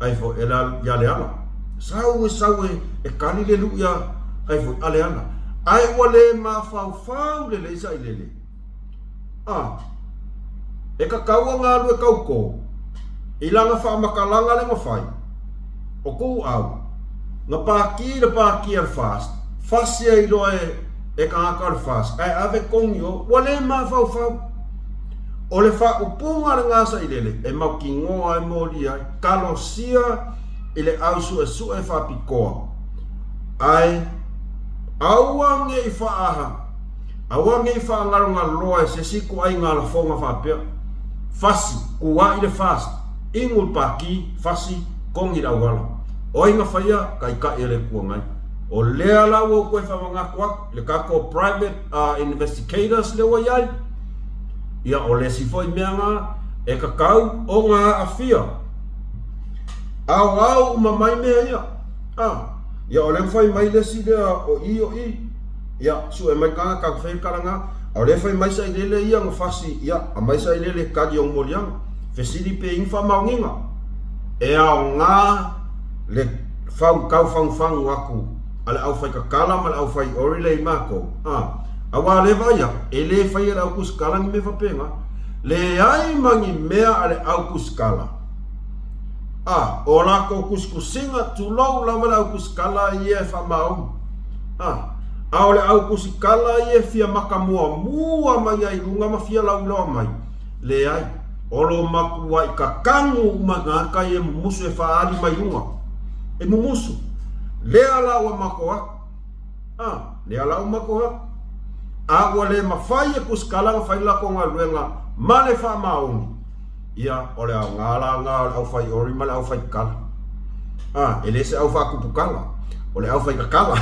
ai foi e la ia Leala. Sau e sau e e kali le luʻi a ai foi a Leala. Ae ua le mafaufau lelei sailele. A, e tatau ona alu e taukō i lana faamatalaga le na fai, o kou au, na pākī le pākī a le FAST, fasi ai loa e e tagata o le FAST, ae ave togi o, ua le mafaufau. O le faaupuga lena sailele e mautinoa e molia ai, talosia i le au suesue faapitoa, ae aua ne i faaaha, aua ne i faagalogaloa e se isi ituaiga lafoga faapea, fasi, kuaʻi le FAST, inu le pākī, fasi, togi le auala. O ai na faia? Taitai a le Itu Agai. O lea la ua ou toe faamanatu atu i le tatou private investigators lea ua i ai, ia o le isi foi mea na e tatau ona aafia aoao uma mai mea ia. A, ia o lea ua fai mai le isi lea o i o i, ia sue mai tagata tatou fai le tala na, a o lea e fai mai sailele ia na fasi, ia aumai sailele e kali au moliaga. Fesili pe i ni faamaoniga e aoga le fau tau fagufagu atu a le aufaitatala ma le aufaiori lea i matou, a, aua o lea e vaai atu, e le faia e le autusikala ni mea faapena. Leai ma ni mea a le autusikala. A, o latou tusitusiga, tulou lava le autusikala ia e faamaoni. A, a o le autusikala ia e fia maka muamua mai ai i luga ma fia lauiloa mai, leai, o lo matuai kakagu uma tagata ia e mumusu e faaali mai luga. E mumusu. Lea la ua matou atu. A, lea la ua matou atu. A ua le mafai e tusikala ona fai le latou galuega ma le faamaoni, Ia, o le aoga la lena o le aufaioli ma le aufaikala. A, e le se au faatupukala, o le aufaitatala.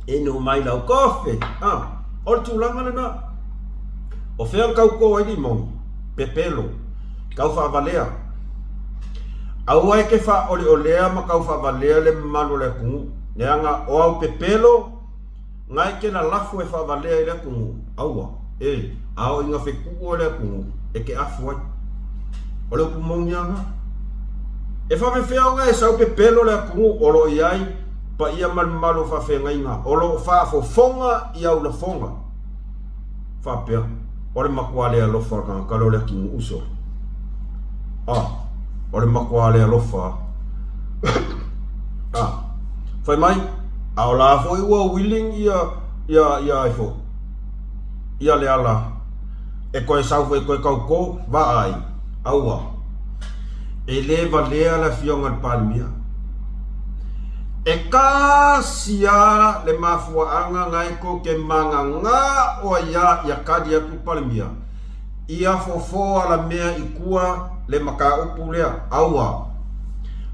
Inu mai lau kofe. A, o le tulaga lena. O fea na taukō ai limoni? Pepelo. Tau faavalea. Aua e te faaoleolea ma tau faavalea le mamalu o le atunuu, leaga o au pepelo, Nga e ke lalafo e faavalea i le atunuu, aua, e, a o i nga fetuʻu o le atunuu, e ke afu ai. O le upu moni a nga. E faafefea ona e sau pepelo le atunuu o lo o i ai paia ma le mamalu o faafeagaiga o lo o faafofoga i au lafoga. Faapea, o le matua le alofa o le tagata lea o le atunuu sole. A, o le matua le alofa. A, fai mai, a o la foi ua willing ia, ia, ia ai foi, ia le ala e toe sau foi e toe taukō, vaai, aua, e le valea le afioga i le Palemia. E tasi a le mafuaaga na e tou te magagao ai a ia kali atu le Palemia, ia fofo alamea i tua le mataupu lea, aua.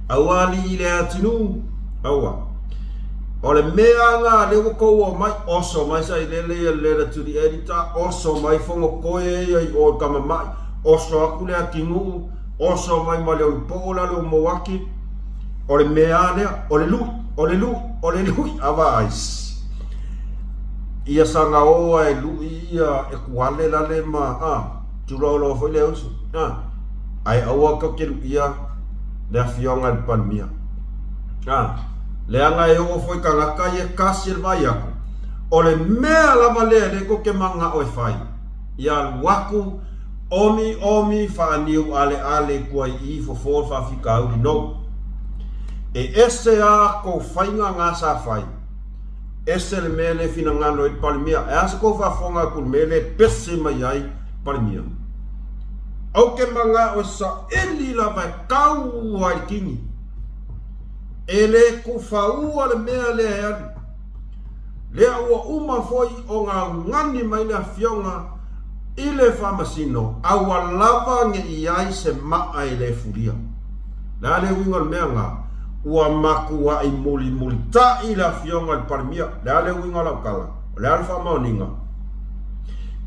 Aua alii le atunuu, aua. O le mea na lea ua tou omai, oso mai sailele ia le letter to the editor, oso mai fonotoe ia i o i Kamama'i, oso atu le atinuu, oso mai ma le Olupoo la le Omoaki, O le mea lava lea, o le lui, o le lui, O le lui ava ice. Ia sagaoa e lui ia e kuale lale ma a tulaoloa foi le uso. A ae aua ka ke luia le afioga i le Palemia. A leaga e oo foi tagata ia kasi e le vaai aku. O le mea lava lea lea kou te manao e fai, ia alu aku omi omi faaniu aleale i tua i i fofo le faafitauli no. E ese a kou faiga nga sa fai. Ese le mea le finagalo ai le Palemia. E a se kou faafofoga atu i le mea le pese mai ai le Palemia? Ou te manao e saili lava e tau ai le kini. E le tufaua le mea lea e alu. Lea ua uma foi o gaugani mai le afioga i le Faamasino, a ua lava ne i ai se maa e le fulia. Le a le uiga o le mea na? Ua matuai mulimulitaʻi le afioga i le Palemia. Le a le uiga o lau tala? O le a le faamaoniga?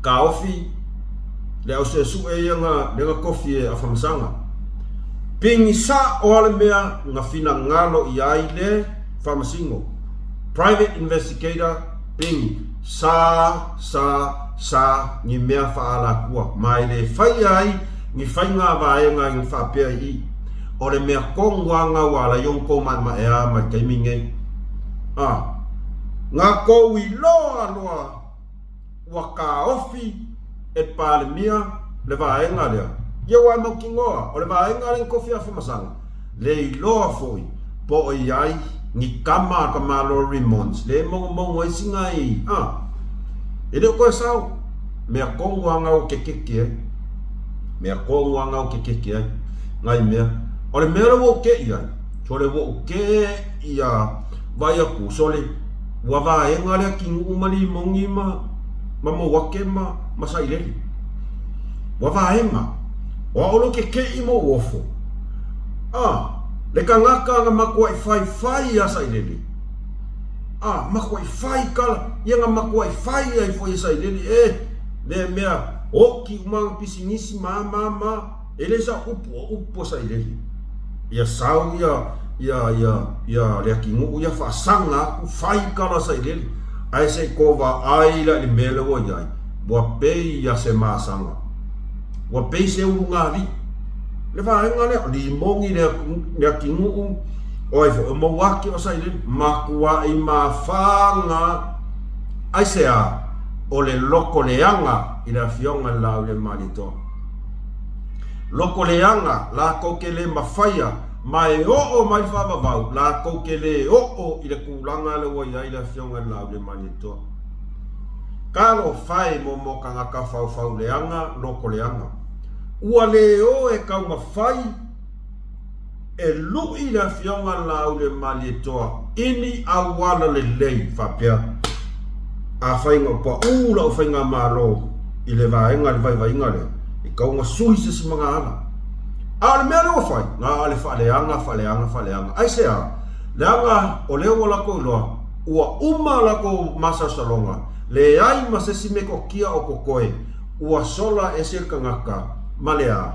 Taofi le au suesue ia na lea na tofi e Afamasaga. Pigi sa'o a le mea na finagalo i ai le Faamasino. Private Investigator, Pigi, sa, sa, sa ni mea faaalatua ma e le faia ai ni faiga vaega i ni faapea i i. O le mea tonu a na ua ala ai ona tou maemaea ma le taimi nei. A, na tou iloa loa ua taofi e le Palemia le vaega lea, ia ua e mautinoa, o le vaega lea na tofi Afamasaga, le iloa foi po o i ai ni tama a ka Malo Remons le maumau ai sina i, a, e le o toe sao, mea tonu a na ua kekeke ai, mea tonu a na ua kekeke ai, nai mea. O le mea lea ua ou te'i ai, sole ua ou te'i a vaai atu, sole, Ua vaega lea Kinuu ma Limoni ma ma Mouake ma ma Sailele. Ua vaega. O ao lo kekeʻi ma ou ofo. A, le kangaka na makuaʻi faifai ia Sailele. A, makuaʻi fai kala, ia na makuaʻi fai ai foi e Sailele, e, le mea, oki uma ana pisinisi ma, ma, ma. E le sa upu o upu a Sailele. Ia sau ia ia ia ia le akinuu ia faasaga atu fai kala Sailele ae se i kova ai la i le mea lea ua i ai ua pei ia se masaga. Ua pei se ulugalii. Le vaega lea, limogi le le akinuu o ai foi o Mauake o Sailele matuai mafaga aisea o le loko leaga i le afioga i le Laaulialemalietoa. Loko leaga lakou ke le mafaia ma e oo mai le faavavau lakou ke le oo i le tulaga lea ua i ai le Afioga i le Laaulialemalietoa. Talofa e momo tagata faufau leaga loko leaga. Ua le o e taumafai E luʻi le Afioga Laauliamalietoa i ni auala lelei faapea, Afai na paʻū lau faigamalo i le vaega i le vaivaiga lea, e tau na sui se isi magaala. A o le mea lea ua fai, na o le faaleaga, faaleaga, faaleaga. Aisea? Leaga o lea ua latou iloa, ua uma latou masalosaloga, leai ma se isi metotia o totoe, ua sola ese le tagata ma le a?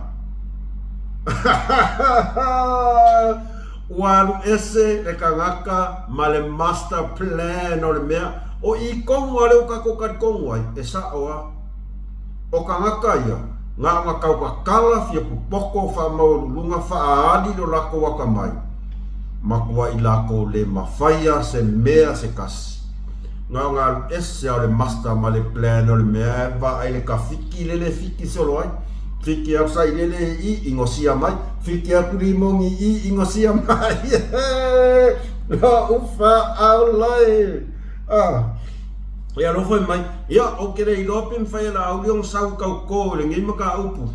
Ua alu ese le tagata ma le master plan o le mea o i tonu a lea ua tatou talitonu ai, e sao a. O tagata ia, na ona tautatala fia popoto faamaualuluga faaali lo latou atamai, matuai latou le mafaia se mea se tasi. Na ona alu ese a o le master ma le plan o le mea e vaai le tafiki lele e fiki solo ai. Fiki atu sailele i i gosia mai, fiki atu limoni i i gosia mai. Loʻu faaola e. Ah. E alofa mai. Ia, ou te le iloa pe mafai e Laauli ona sau i tautō i lenei mataupu.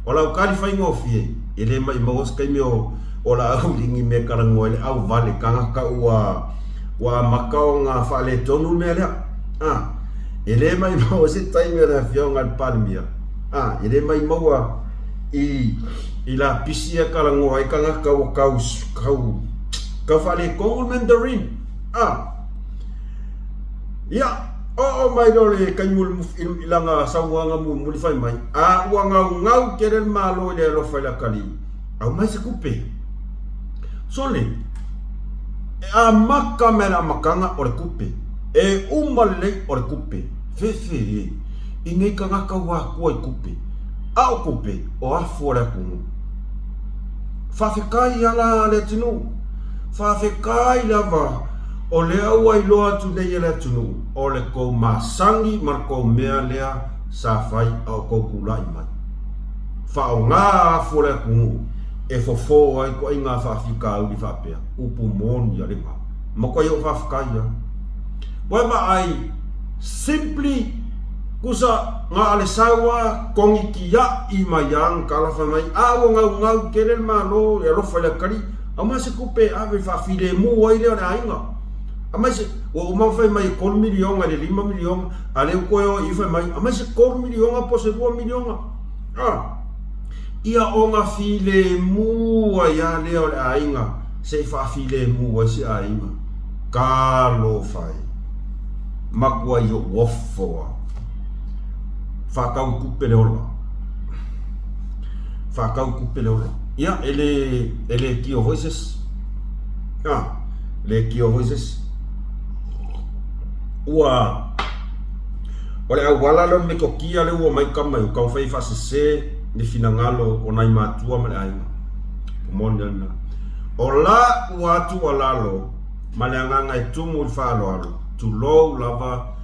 O lau tali faigofie, e le maʻimau se taimi o, o Laauli ni mea talanoa i le auvale tagata ua, ua amata ona faaletonu le mea lea. Ah. E le maʻimau se taimi o le afioga i le Palemia. Ah, e le maʻimau i, i lapisi e talanoa ai tagata ua tau, tau, tau faaletonu le Mandarin. Ah. Ia, oo mai loa le taimi i lana saunoaga mulimuli fai mai, a ua gaugau tele le Malo i le alofa i le atalii, aumai se tupe. Sole, e amata mai le amataga o le tupe, e uma lelei o le tupe. Fefe e, i nei tagata ua atua i tupe, a o tupe o afu o le atunuu. Faafetai ala le atunuu, faafetai lava o lea ua iloa atu nei e le atunuu o le tou masani ma le tou mea lea sa fai a o tou tulai mai. Faaaoga afu o le atunuu e fofo ai ituaiga faafitauli faapea, upu moni a lena. Matuai ou faafetai lava. Ua e vaai, simply, kusa na o le sau lava kogitia'i mai lava na tala fai mai, a ua naunau tele le Malo e alofa i le atalii, aumai se tupe e ave e faafilemu ai lea o le aiga. Aumai se, ua uma ona fai mai e $3 miliona i le $5 miliona, a o lea ua toe o i i fai mai, aumai se $3 miliona po o se $2 miliona. A! Ia ona filemu ai lava lea o le aiga se i faafilemu ai se aiga. Talofa e! Matuai ou ofo lava. Faatau i tupe le ola. Faatau i tupe le ola. Ia, e le, e le tio foi se isi. A, le tio foi se isi. Ua, o le auala lea o le metotia lea ua omai tama i uta ua fai e faasese le finagalo o nai matua ma le aiga. O moni a lena. O la ua tuualalo ma le agaga e tumu i le faaaloalo, tulou lava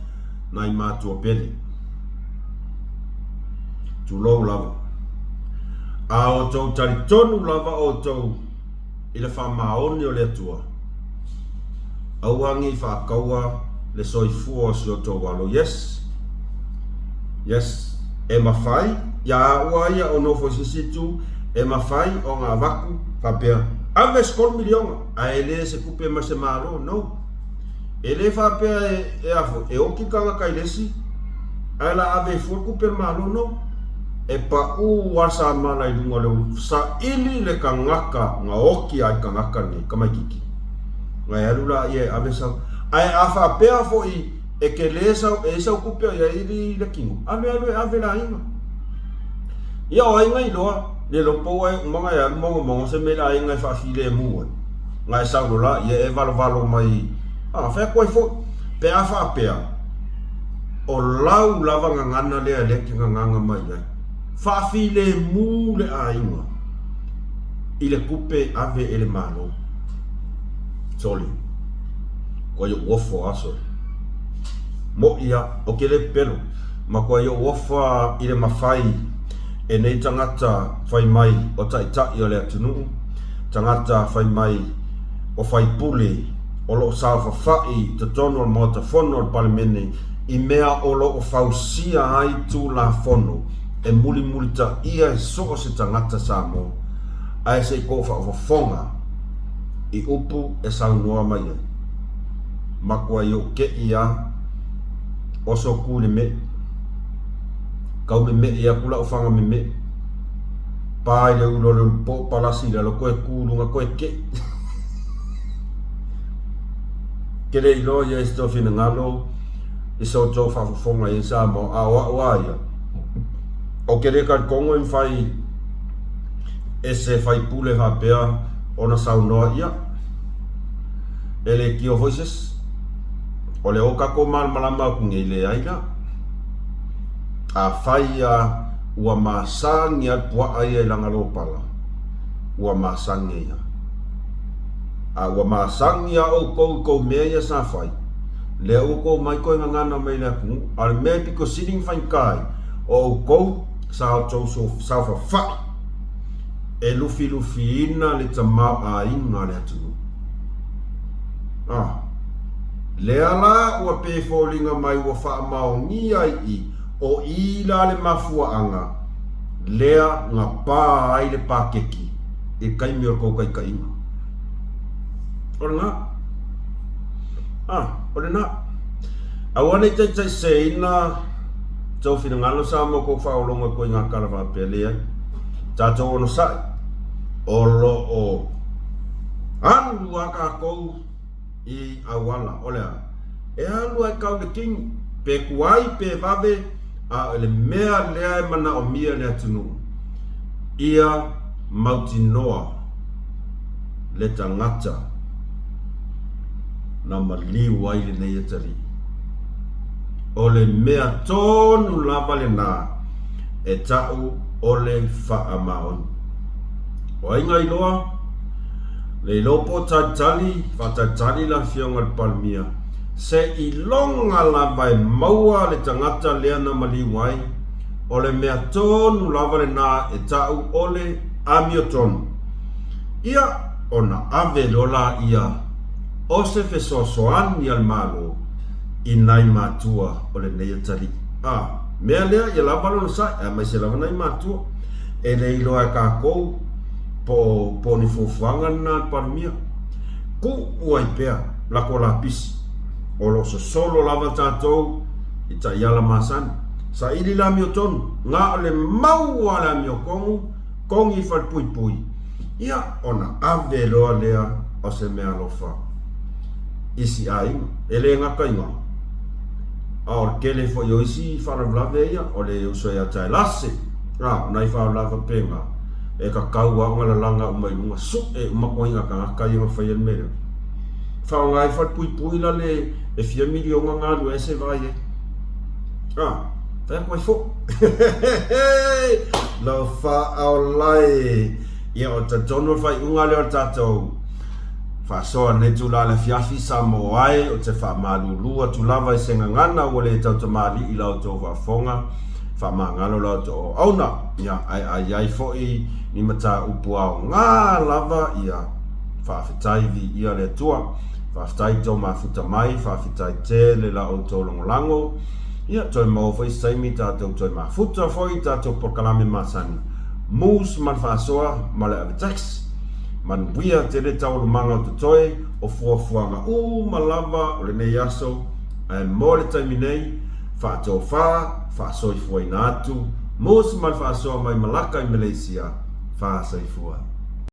nai matua pele. Tulou lava. A outou talitonu lava outou i le faamaoni o le Atua, aua ne i faataua le soifua o si outou alo. Yes. Yes. E mafai, ia au lava ia o nofo i se isi itu, e mafai ona avatu faapea, ave se $3 miliona, ae le se tupe mai se Malo. No. E le faapea e, e a foi, e oti le tagata i le isi, ae la ave ai fua le tupe a le Malo. No. E paʻū lava le samala i luga o le ulu. Saili le tagata na oti ai le tagata lenei, tamaititi. Na e alu laia e ave sau. Ae a faapea foi e tele sau, e i ai sau tupe o i ai le tino, alu alu e ave le aiga. Ia o ai na iloa, le iloa po ua e uma na e alu magomago se mea i le aiga e faafilemu ai. Na e sau loa laia e valovalo mai, a, fai atu ai foi. Pe a faapea, o lau lava gagana lea lea e te gagana mai ai. Faafilemu le aiga i le tupe e ave e le Malo. Sole. Kua i ou ofo a sole. Moʻi a, o ke le pepelo. Ma kua i ou ofa i le mafai e nei tagata fai mai o taʻitaʻi o le atunuu, tagata fai mai o faipule o lo o saofafaʻi i totonu o le Maota Fono o le Palemene i mea o lo o fausia ai Tulafono e mulimulitaia e so o se tagata Samoa, ae se i kou faafofoga i upu e saunoa mai ai. Makua i ou keʻi a oso ku i le meʻi. Kau memeʻi aku laʻu faga memeʻi. Pā i le ulu o le ulu poʻo palasi i lalo koe ku lunga koe keʻi. Ke le iloa ia i se tou finagalo i sa outou faafofoga i ai Samoa, a o a'u a ia, o ke le talitonu e mafai e se faipule faapea ona saunoa ia, e le tio foi se isi. O le o tatou malamalama atu nei, leai la. Afai ia ua masani a le pua'a ia i lana lopala, ua masani ia. A ua masani lava outou i kou mea ia sa fai, lea ua tou mai toe gagana mai le atunuu, a o le mea e pito sili ona faigata ai, o outou sa outou saofafai e lufilufiina le tamaoaiga o le atunuu. A lea la ua pe foliga mai ua faamaonia i i, o i la le mafuaaga lea na pa ai le pakeki i le taimi o le tou taitaiga. O lena. Ah, o lena. Aua ne i taitaiseseina tou finagalo sa ma tou faaologo i koiga tala faapea, leai. Tatou onosai, o lo o alu lava tatou i auala, o le a? E alu lava e kau le kini, pe tuai pe vave, a o le mea lea e manaomia e le atunuu, ia mautinoa le tagata. Na maliu ai lenei atalii. O le mea tonu lava lena e ta'u o le faamaoni. O ai na iloa? Le iloa po o talitali, faatalitali le afioga i le Palemia, se iloga lava e maua le tagata lea na maliu ai, o le mea tonu lava lena e ta'u o le amiotonu. Ia, ona ave loa laia o se fesoasoani a le Malo i nai matua o lenei atalii. A mea lea, ia lava lona sa'i, aemaise lava nai matua. E le iloa e kākou po o, po o ni fuafuaga lena a le Palemia. Tuu ai pea lako lapisi, o lo o sosolo lava tatou i taiala masani. Saili le amiotonu, na o le mau lava o le amiokogu, kogi i falepuipui, ia ona ave loa lea o se meaalofa i si aiga. E le gata i na, a o le tele foi o isi faalavelave ia, o le uso ia Taelase, a, o nai faalavelave faapena, e tatau lava ona lalaga uma i luga, sue uma ituaiga tagata ia na faia le mea lea. Faaaoga ai falepuipui la le e fia miliona na alu ese vaai ai. A, fai atu ai foi. Lofa aolai. Ia, o le talitonu o le faaiuga lea o le tatou faasoa i lenei itula i le afiafi, Samoa e, ou te faamalulu atu lava i se gagana ua le tautamalii i la outou faafofoga, faamagalo la outou auauna, ia, ae a i ai foi ni mataupu aoga lava, ia, faafetai viia le Atua. Faafetai i tou mafuta mai, faafetai tele la outou lagolago. Ia, toe maua foi se taimi tatou toe mafuta foi i tatou polokalame masani. Moose ma le faasoa ma le ave tax. Manuia tele taualumaga o totoe o fuafuaga uma lava o lenei aso, ae mo le taimi nei, faatofa, faasoifuaina atu, Moose ma le faasoa mai Malaka i Malaysia, faasoifua.